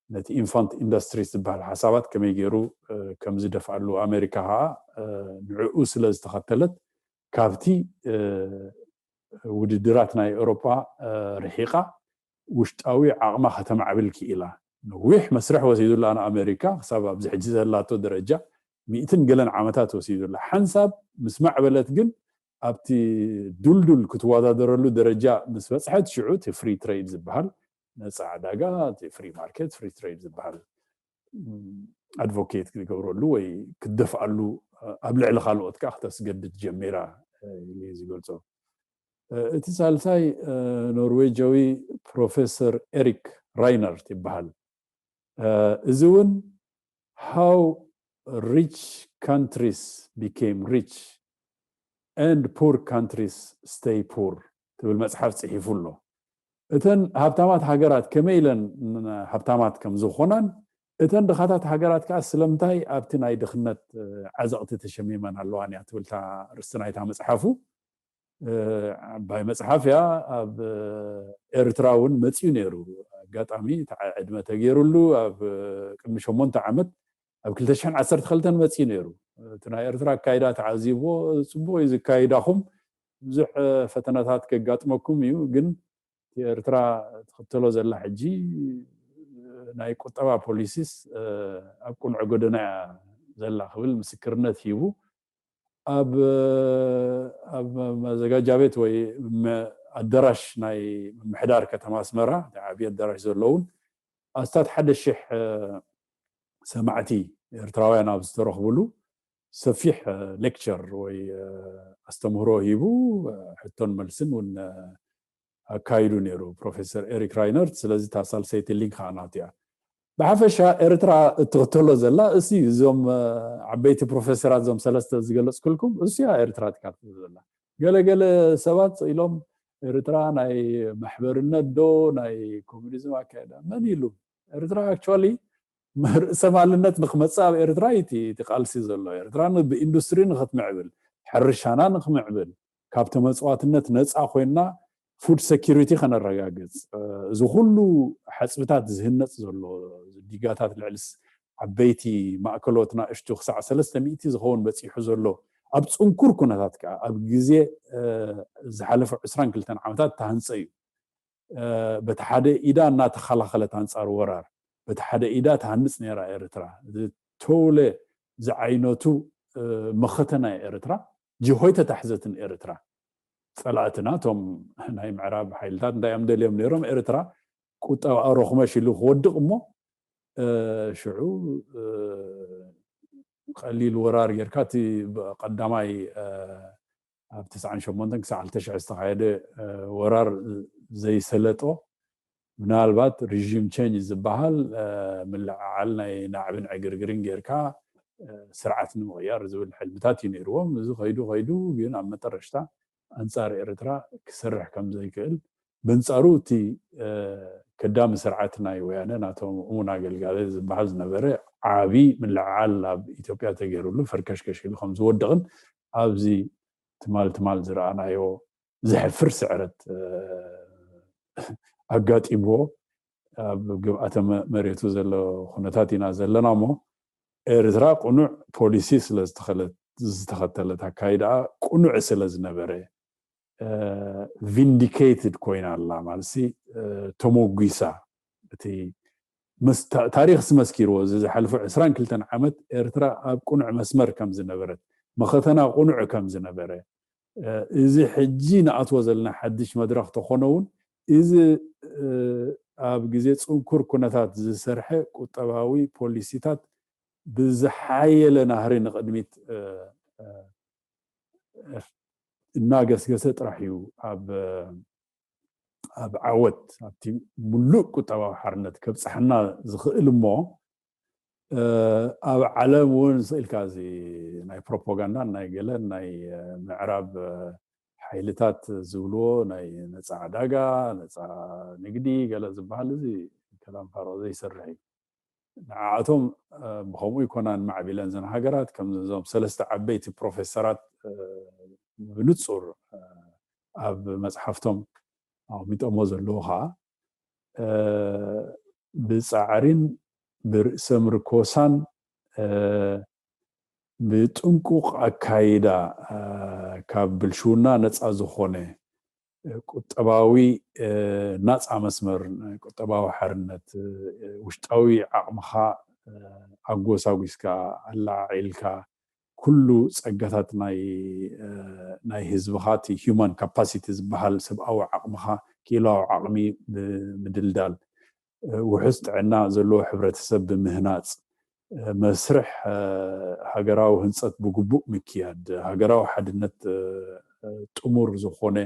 ነቲ ኢንፋንት ኢንዱስትሪ ዝበሃል ሓሳባት ከመይ ገይሩ ከም ዝደፍኣሉ ኣሜሪካ ከዓ ንዕኡ ስለ ዝተኸተለት ካብቲ ውድድራት ናይ ኤውሮጳ ርሒቓ ውሽጣዊ ዓቕማ ከተማዕብል ክኢላ። ነዊሕ መስርሕ ወሲዱላ ንኣሜሪካ ክሳብ ኣብዚ ሕጂ ዘላቶ ደረጃ ሚእትን ገለን ዓመታት ወሲዱላ። ሓንሳብ ምስ ማዕበለት ግን ኣብቲ ዱልዱል ክትወዳደረሉ ደረጃ ምስ በፅሐት ሽዑ እቲ ፍሪ ትሬድ ዝበሃል ነፃ ዕዳጋ ፍሪ ማርኬት ፍሪ ትሬድ ዝበሃል ኣድቮኬት ክትገብረሉ ወይ ክትደፍኣሉ ኣብ ልዕሊ ካልኦት ከዓ ክተስገድድ ጀሚራ ኢሉ እዩ ዝገልፆ። እቲ ሳልሳይ ኖርዌጃዊ ፕሮፌሰር ኤሪክ ራይነርት ይበሃል። እዚ እውን how rich countries became rich and poor countries stay poor ትብል መፅሓፍ ፅሒፉ ኣሎ። እተን ሃብታማት ሃገራት ከመይ ኢለን ሃብታማት ከም ዝኾናን እተን ድኻታት ሃገራት ከዓ ስለምንታይ ኣብቲ ናይ ድኽነት ዓዘቕቲ ተሸሚመን ኣለዋን እያ ትብል ርእስቲ ናይታ መፅሓፉ። ዓባይ መፅሓፍ እያ። ኣብ ኤርትራ እውን መፅዩ ነይሩ። ኣጋጣሚ ዕድመ ተገይሩሉ ኣብ ቅድሚ ሸሞንተ ዓመት ኣብ ክልተ ሽሕን ዓሰርተ ክልተን መፅዩ ነይሩ። እቲ ናይ ኤርትራ ኣካይዳ ተዓዚብዎ፣ ፅቡቕ እዩ ዝካይዳኹም፣ ብዙሕ ፈተናታት ከጋጥመኩም እዩ፣ ግን ኤርትራ ትኽተሎ ዘላ ሕጂ ናይ ቁጠባ ፖሊሲስ ኣብ ቁኑዕ ጎደና እያ ዘላ ክብል ምስክርነት ሂቡ። ኣብ ኣብ መዘጋጃ ቤት ወይ ኣዳራሽ ናይ ምምሕዳር ከተማ ኣስመራ ዓብዪ ኣዳራሽ ዘለውን ኣስታት ሓደ ሽሕ ሰማዕቲ ኤርትራውያን ኣብ ዝተረኽብሉ ሰፊሕ ሌክቸር ወይ ኣስተምህሮ ሂቡ ሕቶን መልስን እውን ኣካይዱ ነይሩ ፕሮፌሰር ኤሪክ ራይነርት። ስለዚ እታ ሳልሰይቲ ሊንክ ከዓ ናቱ እያ። ብሓፈሻ ኤርትራ እትኽተሎ ዘላ እሱ እዩ። እዞም ዓበይቲ ፕሮፌሰራት እዞም ሰለስተ ዝገለፅኩልኩም እሱ እያ ኤርትራ ትካተሎ ዘላ። ገለገለ ሰባት ኢሎም ኤርትራ ናይ ማሕበርነት ዶ ናይ ኮሚኒዝም ኣካየዳ መን ኢሉ? ኤርትራ ኣክቹዋሊ ርእሰ ማልነት ንክመፅእ ኣብ ኤርትራ እዩ እቲ ቃልሲ ዘሎ። ኤርትራ ብኢንዱስትሪ ንክትምዕብል፣ ሕርሻና ንክምዕብል፣ ካብ ተመፅዋትነት ነፃ ኮይና ፉድ ሴኪሪቲ ከነረጋግፅ፣ እዚ ኩሉ ሓፅብታት ዝህነፅ ዘሎ ዲጋታት ልዕሊ ዓበይቲ ማእከሎት ናእሽቱ ክሳዕ ሰለስተ ሚእቲ ዝኸውን በፂሑ ዘሎ ኣብ ፅንኩር ኩነታት ከዓ ኣብ ግዜ ዝሓለፈ ዕስራን ክልተን ዓመታት ተሃንፀ እዩ። በቲ ሓደ ኢዳ እናተኸላኸለት ኣንፃር ወራር በቲ ሓደ ኢዳ ትሃንፅ ነይራ ኤርትራ። ተውለ ዝዓይነቱ መኸተ ናይ ኤርትራ ጅሆይ ተታሕዘትን ኤርትራ። ፀላእትና እቶም ናይ ምዕራብ ሓይልታት እንታይ እዮም ደልዮም ነይሮም? ኤርትራ ቁጠባ ሮኽመሽ ኢሉ ክወድቕ እሞ ሽዑ ቀሊል ወራር ጌርካ እቲ ቀዳማይ ኣብ ተስዓን ሸሞንተን ክሳዕ ክልተ ሽሕ ዝተኻየደ ወራር ዘይሰለጦ ምናልባት ሪዥም ቸንጅ ዝበሃል ምልዕዓል ናይ ናዕብን ዕግርግርን ጌርካ ስርዓት ንምቕያር ዝብል ሕልምታት እዩ ነይርዎም። እዚ ከይዱ ከይዱ ግን ኣብ መጠረሽታ ኣንፃር ኤርትራ ክሰርሕ ከም ዘይክእል ብንፃሩ እቲ ከዳሚ ስርዓት ናይ ወያነ ናቶም እሙን ኣገልጋሊ ዝበሃል ዝነበረ ዓብዪ ምልዕዓል ኣብ ኢትዮጵያ ተገይሩሉ ፈርከሽከሽ ኢሉ ከም ዝወድቕን ኣብዚ ትማል ትማል ዝረኣናዮ ዘሕፍር ስዕረት ኣጋጢምዎ ኣብ ግብኣተ መሬቱ ዘሎ ኩነታት ኢና ዘለና እሞ ኤርትራ ቁኑዕ ፖሊሲ ስለ ዝተኸተለት ኣካይዳ ቁኑዕ ስለ ዝነበረ ቪንዲኬትድ ኮይና ኣላ ማለት ተሞጒሳ። እቲ ታሪክ ስመስኪርዎ እዚ ዝሓለፉ ዕስራን ክልተን ዓመት ኤርትራ ኣብ ቁኑዕ መስመር ከም ዝነበረት መኸተና ቁኑዕ ከም ዝነበረ እዚ ሕጂ ንኣትዎ ዘለና ሓድሽ መድረኽ ተኾነ እውን እዚ ኣብ ግዜ ፅንኩር ኩነታት ዝሰርሐ ቁጠባዊ ፖሊሲታት ብዝሓየለ ናህሪ ንቕድሚት እናገስገሰ ጥራሕ እዩ ኣብ ኣብ ዓወት ኣብቲ ሙሉእ ቁጠባዊ ሓርነት ከብፅሓና ዝኽእል እሞ ኣብ ዓለም እውን ስኢልካ እዚ ናይ ፕሮፓጋንዳን ናይ ገለን ናይ ምዕራብ ሓይልታት ዝብልዎ ናይ ነፃ ዕዳጋ ነፃ ንግዲ ገለ ዝበሃል እዚ ከላም ፋሮ ዘይሰርሕ እዩ። ንዓኣቶም ብከምኡ ይኮናን ማዕቢለን ዘን ሃገራት ከምዞም ሰለስተ ዓበይቲ ፕሮፌሰራት ብንፁር ኣብ መፅሓፍቶም ኣቕሚጦሞ ዘለዉ ከዓ ብፃዕሪን ብርእሰ ምርኮሳን ብጥንቁቕ ኣካይዳ ካብ ብልሽውና ነፃ ዝኾነ ቁጠባዊ ናፃ መስመር፣ ቁጠባዊ ሓርነት፣ ውሽጣዊ ዓቕምኻ ኣጎሳጒስካ ኣላዓዒልካ ኩሉ ፀጋታት ናይ ህዝብኻ፣ እቲ human capacity ዝበሃል ሰብኣዊ ዓቕምኻ፣ ክኢላዊ ዓቕሚ ብምድልዳል፣ ውሑስ ጥዕና ዘለዎ ሕብረተሰብ ብምህናፅ፣ መስርሕ ሃገራዊ ህንፀት ብግቡእ ምክያድ፣ ሃገራዊ ሓድነት ጥሙር ዝኾነ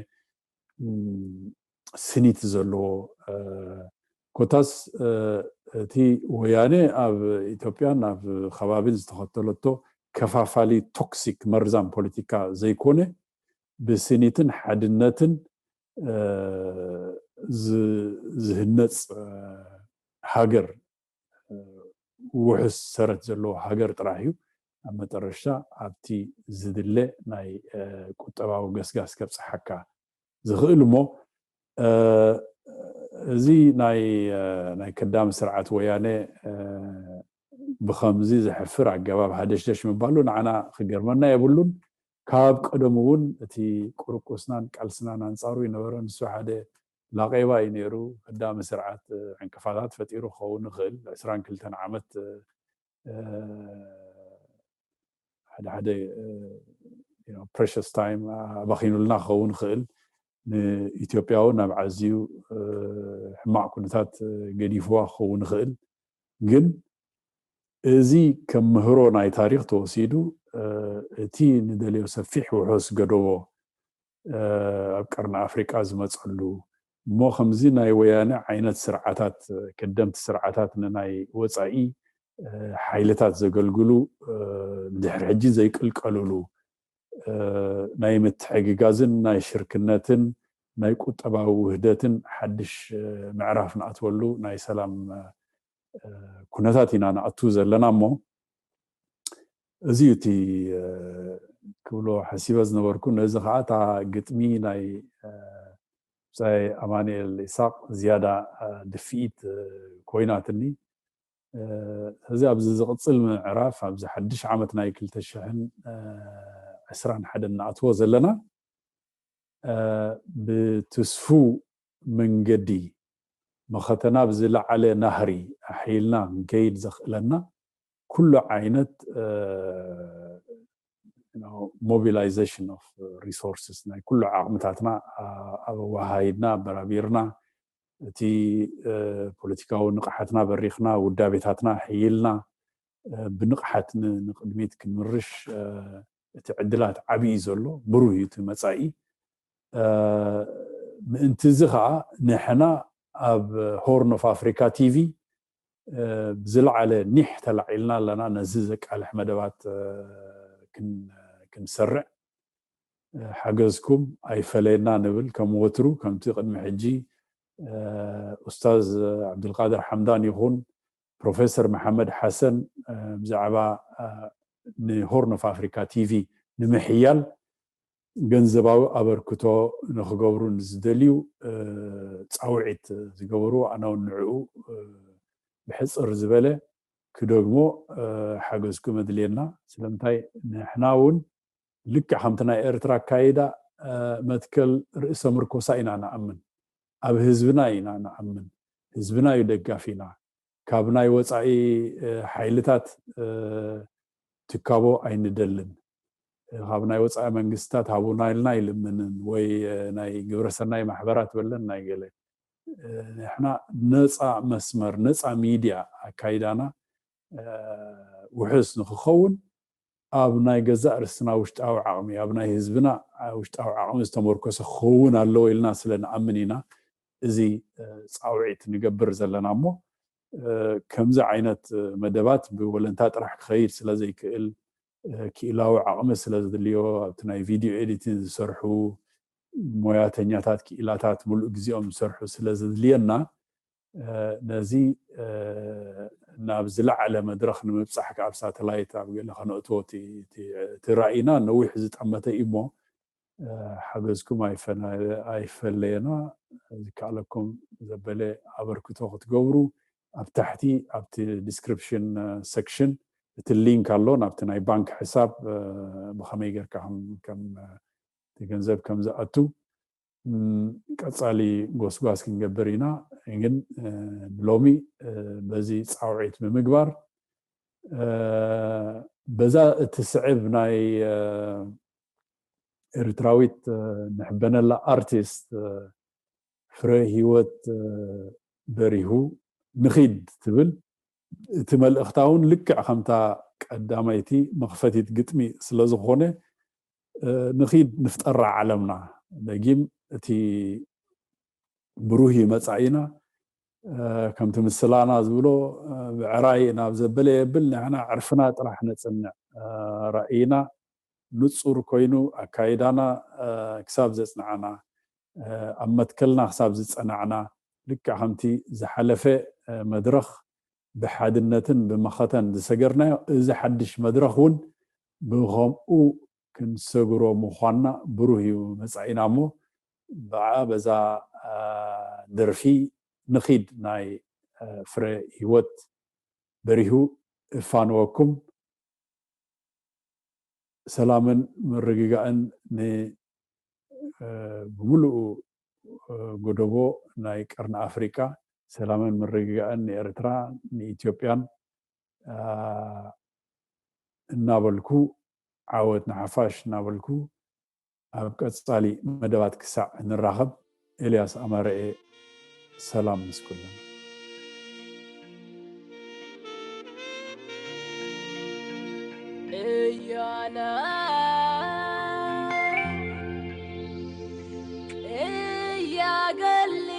ስኒት ዘለዎ፣ ኮታስ እቲ ወያነ ኣብ ኢትዮጵያን ኣብ ከባቢን ዝተኸተለቶ ከፋፋሊ ቶክሲክ መርዛም ፖለቲካ ዘይኮነ፣ ብስኒትን ሓድነትን ዝህነፅ ሃገር፣ ውሑስ ሰረት ዘለዎ ሃገር ጥራሕ እዩ ኣብ መጠረሽታ ኣብቲ ዝድለ ናይ ቁጠባዊ ገስጋስ ከብፅሓካ ዝኽእል። እሞ እዚ ናይ ከዳሚ ስርዓት ወያነ ብኸምዚ ዘሕፍር ኣገባብ ሃደሽደሽ ምባሉ ንዓና ክገርመና የብሉን። ካብ ቀደሙ እውን እቲ ቁርቁስናን ቃልስናን ኣንፃሩ ይነበረ። ንሱ ሓደ ላቄባ እዩ ነይሩ። ከዳሚ ስርዓት ዕንቅፋታት ፈጢሩ ክኸውን ይኽእል። ዕስራን ክልተን ዓመት ሓደ ሓደ precious time ኣባኺኑልና ክኸውን ይኽእል። ንኢትዮጵያ እውን ናብ ዓዝዩ ሕማቕ ኩነታት ገዲፍዋ ክኸውን ይኽእል። ግን እዚ ከም ምህሮ ናይ ታሪኽ ተወሲዱ እቲ ንደልዮ ሰፊሕ ውሑስ ገደቦ ኣብ ቀርኒ ኣፍሪቃ ዝመፀሉ፣ እሞ ከምዚ ናይ ወያነ ዓይነት ስርዓታት፣ ከደምቲ ስርዓታት ንናይ ወፃኢ ሓይልታት ዘገልግሉ፣ ድሕሪ ሕጂ ዘይቅልቀሉሉ ናይ ምትሕግጋዝን ናይ ሽርክነትን ናይ ቁጠባዊ ውህደትን ሓድሽ ምዕራፍ ንኣትወሉ ናይ ሰላም ኩነታት ኢና ንኣቱ ዘለና። እሞ እዚ እቲ ክብሎ ሓሲበ ዝነበርኩ። ነዚ ከዓ እታ ግጥሚ ናይ ብፃይ ኣማንኤል ኢሳቅ ዝያዳ ድፍኢት ኮይናትኒ። እዚ ኣብዚ ዝቕፅል ምዕራፍ፣ ኣብዚ ሓድሽ ዓመት ናይ ክልተ ሽሕን ዕስራን ሓደን ንኣትዎ ዘለና፣ ብትስፉው መንገዲ መኸተና ብዝለዓለ ናህሪ ኣሕይልና ክንከይድ ዘኽእለና ኩሉ ዓይነት mobilization of resources፣ ናይ ኩሉ ዓቕምታትና ኣወሃሂድና ኣበራቢርና፣ እቲ ፖለቲካዊ ንቕሓትና በሪኽና፣ ውዳቤታትና ሕይልና ብንቕሓት ንቅድሚት ክንምርሽ እቲ ዕድላት ዓብዪ ዘሎ፣ ብሩህ እዩ እቲ መፃኢ። ምእንቲ እዚ ከዓ ንሕና ኣብ ሆርን ኦፍ ኣፍሪካ ቲቪ ብዝለዓለ ኒሕ ተላዒልና ኣለና። ነዚ ዘቃልሕ መደባት ክንሰርዕ ሓገዝኩም ኣይፈለየና ንብል። ከም ወትሩ ከምቲ ቅድሚ ሕጂ ኡስታዝ ዓብዱልቃድር ሓምዳን ይኹን ፕሮፌሰር መሓመድ ሓሰን ብዛዕባ ንሆርን ኦፍ ኣፍሪካ ቲቪ ንምሕያል ገንዘባዊ ኣበርክቶ ንክገብሩ ንዝደልዩ ፃውዒት ዝገበሩ፣ ኣነ እውን ንዕኡ ብሕፅር ዝበለ ክደግሞ ሓገዝኩም ኣድልየና። ስለምንታይ ንሕና እውን ልክዕ ከምቲ ናይ ኤርትራ ኣካይዳ መትከል ርእሰ ምርኮሳ ኢና ንኣምን። ኣብ ህዝብና ኢና ንኣምን። ህዝብና እዩ ደጋፊና። ካብ ናይ ወፃኢ ሓይልታት ትካቦ ኣይንደልን። ካብ ናይ ወፃኢ መንግስታት ሃቡና ኢልና ኣይልምንን፣ ወይ ናይ ግብረሰናይ ማሕበራት በለን ናይ ገለ። ንሕና ነፃ መስመር፣ ነፃ ሚድያ ኣካይዳና ውሕስ ንክኸውን ኣብ ናይ ገዛእ ርስትና ውሽጣዊ ዓቕሚ፣ ኣብ ናይ ህዝብና ውሽጣዊ ዓቕሚ ዝተመርኮሰ ክኸውን ኣለዎ ኢልና ስለ ንኣምን ኢና እዚ ፃውዒት ንገብር ዘለና። እሞ ከምዚ ዓይነት መደባት ብወለንታ ጥራሕ ክኸይድ ስለ ዘይክእል፣ ክኢላዊ ዓቕሚ ስለ ዘድልዮ፣ ኣብቲ ናይ ቪድዮ ኤዲቲንግ ዝሰርሑ ሞያተኛታት፣ ክኢላታት፣ ሙሉእ ግዜኦም ዝሰርሑ ስለ ዘድልየና፣ ነዚ ናብ ዝለዓለ መድረኽ ንምብፃሕ፣ ካብ ሳተላይት ኣብ ገለ ከነእትዎ እቲ ራእይና ነዊሕ ዝጠመተ እዩ። እሞ ሓገዝኩም ኣይፈለየና። ዝከኣለኩም ዘበለ ኣበርክቶ ክትገብሩ፣ ኣብ ታሕቲ ኣብቲ ዲስክሪፕሽን ሴክሽን እቲ ሊንክ ኣሎ፣ ናብቲ ናይ ባንክ ሕሳብ ብኸመይ ጌርካ ከም ገንዘብ ከም ዝኣቱ ቀፃሊ ጎስጓስ ክንገብር ኢና። ግን ሎሚ በዚ ፃውዒት ብምግባር በዛ እትስዕብ ናይ ኤርትራዊት ንሕበነላ ኣርቲስት ፍረ ህይወት በሪሁ ንኺድ ትብል፣ እቲ መልእኽታ እውን ልክዕ ከምታ ቀዳመይቲ መኽፈቲት ግጥሚ ስለዝኾነ ንኺድ ንፍጠራ ዓለምና። ደጊም እቲ ብሩህ እዩ መጻኢና። ከምቲ ምስላና ዝብሎ ብዕራይ ናብ ዘበለ የብል፣ ንሕና ዕርፍና ጥራሕ ነጽንዕ። ራእይና ንጹር ኮይኑ ኣካይዳና ክሳብ ዘጽንዓና፣ ኣብ መትከልና ክሳብ ዝጸናዕና፣ ልክዕ ከምቲ ዝሓለፈ መድረኽ ብሓድነትን ብመኸተን ዝሰገርናዮ፣ እዚ ሓድሽ መድረኽ እውን ብኸምኡ ክንሰግሮ ምዃንና ብሩህ እዩ መጻኢና። እሞ ብኣ በዛ ደርፊ ንኺድ ናይ ፍረ ህይወት በሪሁ እፋንወኩም። ሰላምን ምርግጋእን ን ብምሉኡ ጎደቦ ናይ ቀርኒ ኣፍሪቃ፣ ሰላምን ምርግጋእን ንኤርትራ ንኢትዮጵያን እናበልኩ፣ ዓወት ንሓፋሽ እናበልኩ፣ ኣብ ቀጻሊ መደባት ክሳዕ ንራኸብ፣ ኤልያስ ኣማረኤ። ሰላም ምስ ኩልና። እያና እያገሊ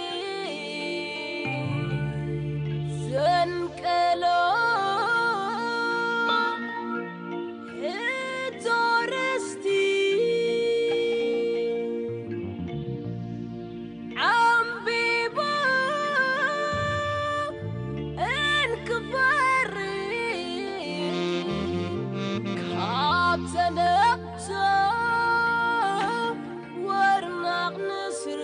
ዘንቀሎ ህቶ ርስቲ ዓምቢቡ እንክፈሪ ካብ ተነብሶ ወርናቕ ንስሪ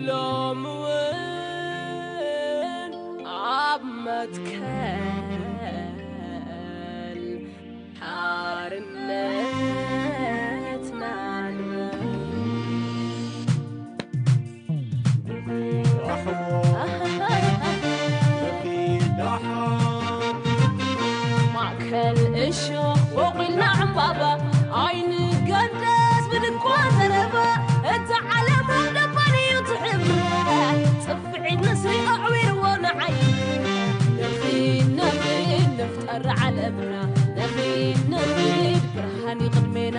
ሎሚ እውን ኣብ መትከል ሓርነትና ንበር። ማእከል እሾኽ ወቒልና ዕምባባ ኣይንገደስ ብድኳ ዘረባ እታ ዓለም ደባን እዩ ትሕብራ ጽፍዒት ንስሪ ኣዕዊርዎ ንዓይ ነኺድ ነኺድ ንፍጠር ዓለምና ነኺድ ነኺድ ብርሃን ይቕድሜና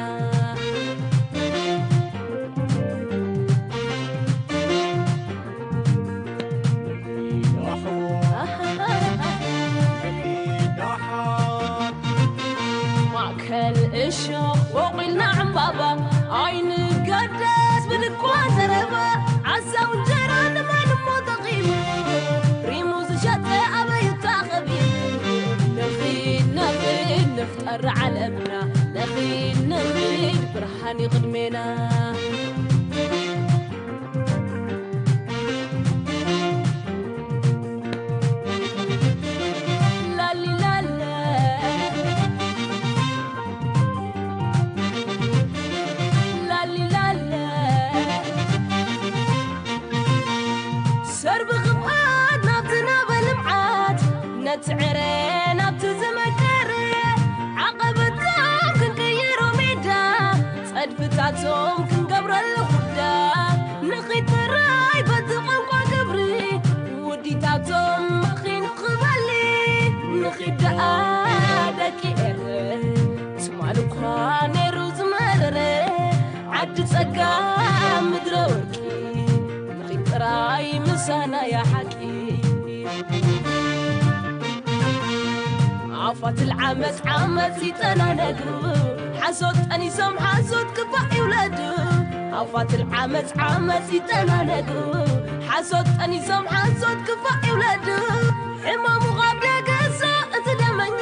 ማእከል እሾኽ ወቒልና ዕምባባ ኣይንገደስ ብድኳ ዘረባ ዓሳው እንጀራ ንማን እሞ ጠቒሙ ሪሙ ዝሸጠ ኣበይ እታ ኸቢሩ ነኺድ ነኺድ ንፍጠር ዓለምና ነኺድ ነኺድ ብርሃን ይቕድሜና ሰርቢ ክብኣት ናብቲ ነበ ልምዓት ነቲ ዕረ ናብቲ ዝመከረ ዓቐበታት ክንቅይሮ ሜዳ ጸድፍታቶም ክንገብረሉ ኩዳ ንኺድ ጥራይ በቲ ቋንቋ ግብሪ ውዲታቶም መኺኑ ክበሊ ንኺድ ደኣ ደቂ ኤረ ትማል እኳ ነይሩ ዝመረረ ዓዲ ጸጋ ምድረ ወርቂ ንኺድ ጥራይ ምሳና እያ ሓቂ ኣፋት ልዓመፅ ዓመፅ ይጠናነጉ ሓሶት ጠኒሶም ሓሶት ክፋእ ይውለዱ ኣፋት ልዓመፅ ዓመፅ ይጠናነጉ ሓሶት ጠኒሶም ሓሶት ክፋእ ይውለዱ ሕማሙ ካብ ደገሶ እቲ ደመኛ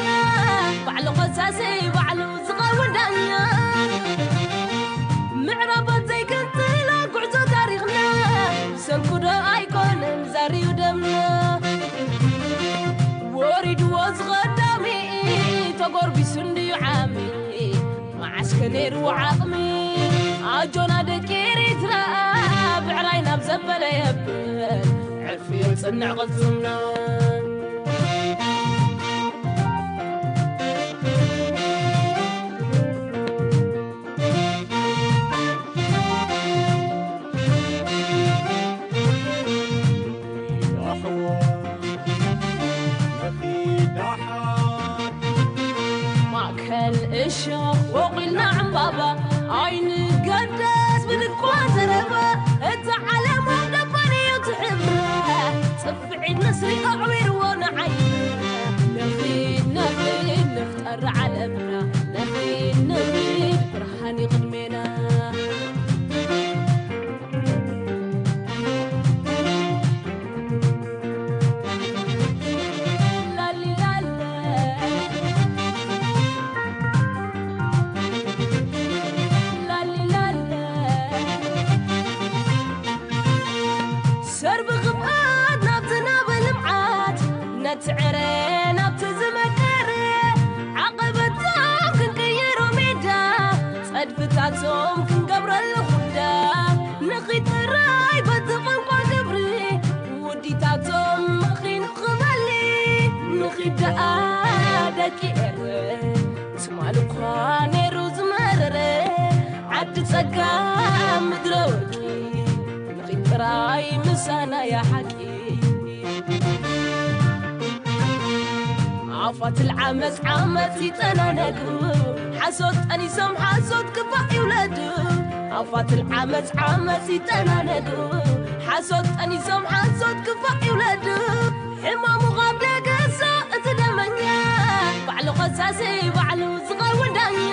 ባዕሉ ኸሳሲ ባዕሉ ዝኸውን ዳኛ ምዕራባት ዘይግንጥሎ ጉዕዞ ታሪኽና ሰንኩዶ ኣይኮነን ዛርዩ ደምና ወሪድዎ ዝቐዳሚ ተጎርቢሱ እንድዩ ዓሚ መዓስከ ነይርዎ ዓቕሚ ኣጆና ደቂ በለ የብል ዕርፊ የጽንዕ ቅልጽምና። ማእከል እሾኽ ወቒልና ዕምባባ ኣይንገደስ ብልኳ ዘረባ። እታ ዓለም ኣብ ደባን እዩ ትሕብራ። ጽፍዒት ንስሪ ኣዕዊርዎ ንዓይ። ንኺድ ንኺድ ንፍጠር ዓለምና። ንኺድ ንኺድ ብርሃን እዩ ቅድሜና። ሰርቢ ግብኣት ናብቲ ናብ ልምዓት ነቲ ዕረ ናብቲ ዝመቀረ ዓቐበታት ክንቅይሮ ሜዳ ጸድፍታቶም ክንገብረሉ ኩዳ ንኺድ ጥራይ በቲ ቋንቋ ግብሪ ውዲታቶም መኺኑ ክበሊ ንኺድ ደኣ ደቂ ኤረ ትማል እኳ ነይሩ ዝመረረ ዓዲ ጸጋ ምድረ ወርቂ ንኺድ ጥራይ ምሳና እያ ሓቂ። ኣፋት ልዓመፅ ዓመፅ ይጠናነጉ ሓሶት ጠኒሶም ሓሶት ክፋእ ይውለዱ። ኣፋት ልዓመፅ ዓመፅ ይጠናነጉ ሓሶት ጠኒሶም ሓሶት ክፋእ ይውለዱ። ሕማሙ ካብ ደገሳ እቲ ደመኛ ባዕሉ ኸሳሲ ባዕሉ ዝኸውን ዳኛ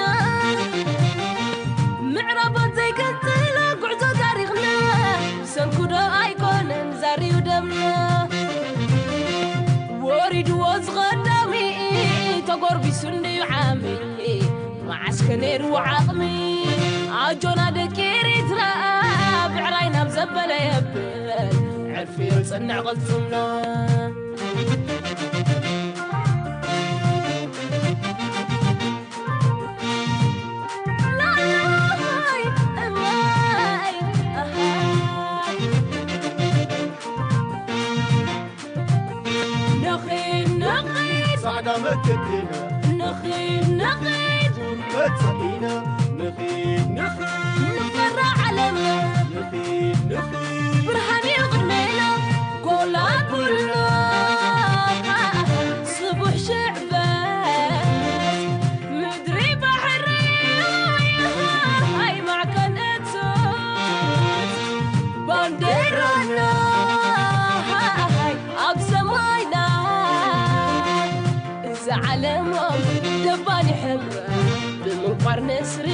ምዕራባት ዘይቀጽሎ ጉዕዞ ታሪኽና ብሰንኩዶ ኣይኮነን ዛርዩ ደምና ወሪድዎ ዝቐዳሚ ተጎርቢሱ እንድዩ ዓሚ መዓስከ ነይርዎ ዓቕሚ ኣጆና ደቂ ኤሪትራ ብዕራይ ናብ ዘበለ የብል ዕርፊ የጽንዕ ቅልጽምና ጻዕዳ መከተና ንኺድ ንኺድ መጻኢና ንኺድ ንኺድ ንፈራ ዓለምና ንኺድ ንኺድ ብርሃን እዩ ቅድሜና ጎላ ኩሉ ስቡሕ ሽዕበት ምድሪ ባሕሪ ሃይ ማዕከን እቶት ባንዴራና ኣብ ሰማይና እዛ ዓለሞም ደባኒ ሕብራ ብምንቋር ንስሪ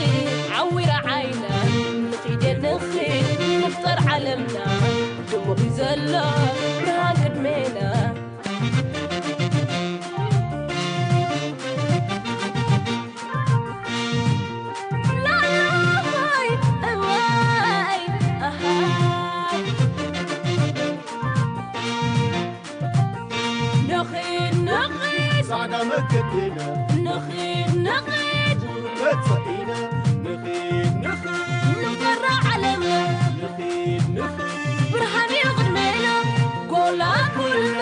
ዓዊራ ዓይና ንኺደ ንኺድ ንፍጠር ዓለምና ድሙቕ እዩ ዘሎ ብርሃን ቅድሜና ጻዕዳ መከተና ንኺድ ንኺድ መጻኢና ንኺድ ንኺድ ንፈራ ዓለምና ንኺድ ንኺድ ብርሃን እዩ ቅድሜና ጎላ ኩሉ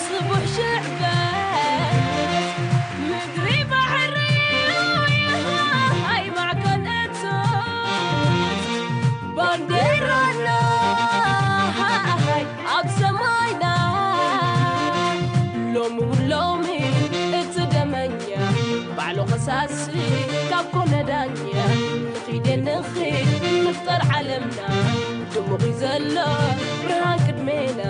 ስቡሕ ሽዕበት ምድሪ ባሕሪ ሃይ ማዕከን እቶት ባንዴራና ኣብ ሰማይና ሎሚ እውን ሎሚ እቲ ደመኛ ባዕሉ ኸሳሲ ካብ ኮነ ዳኛ ንኺደ ንኺድ ንፍጠር ዓለምና ድሙቕ እዩ ዘሎ ብርሃን ቅድሜና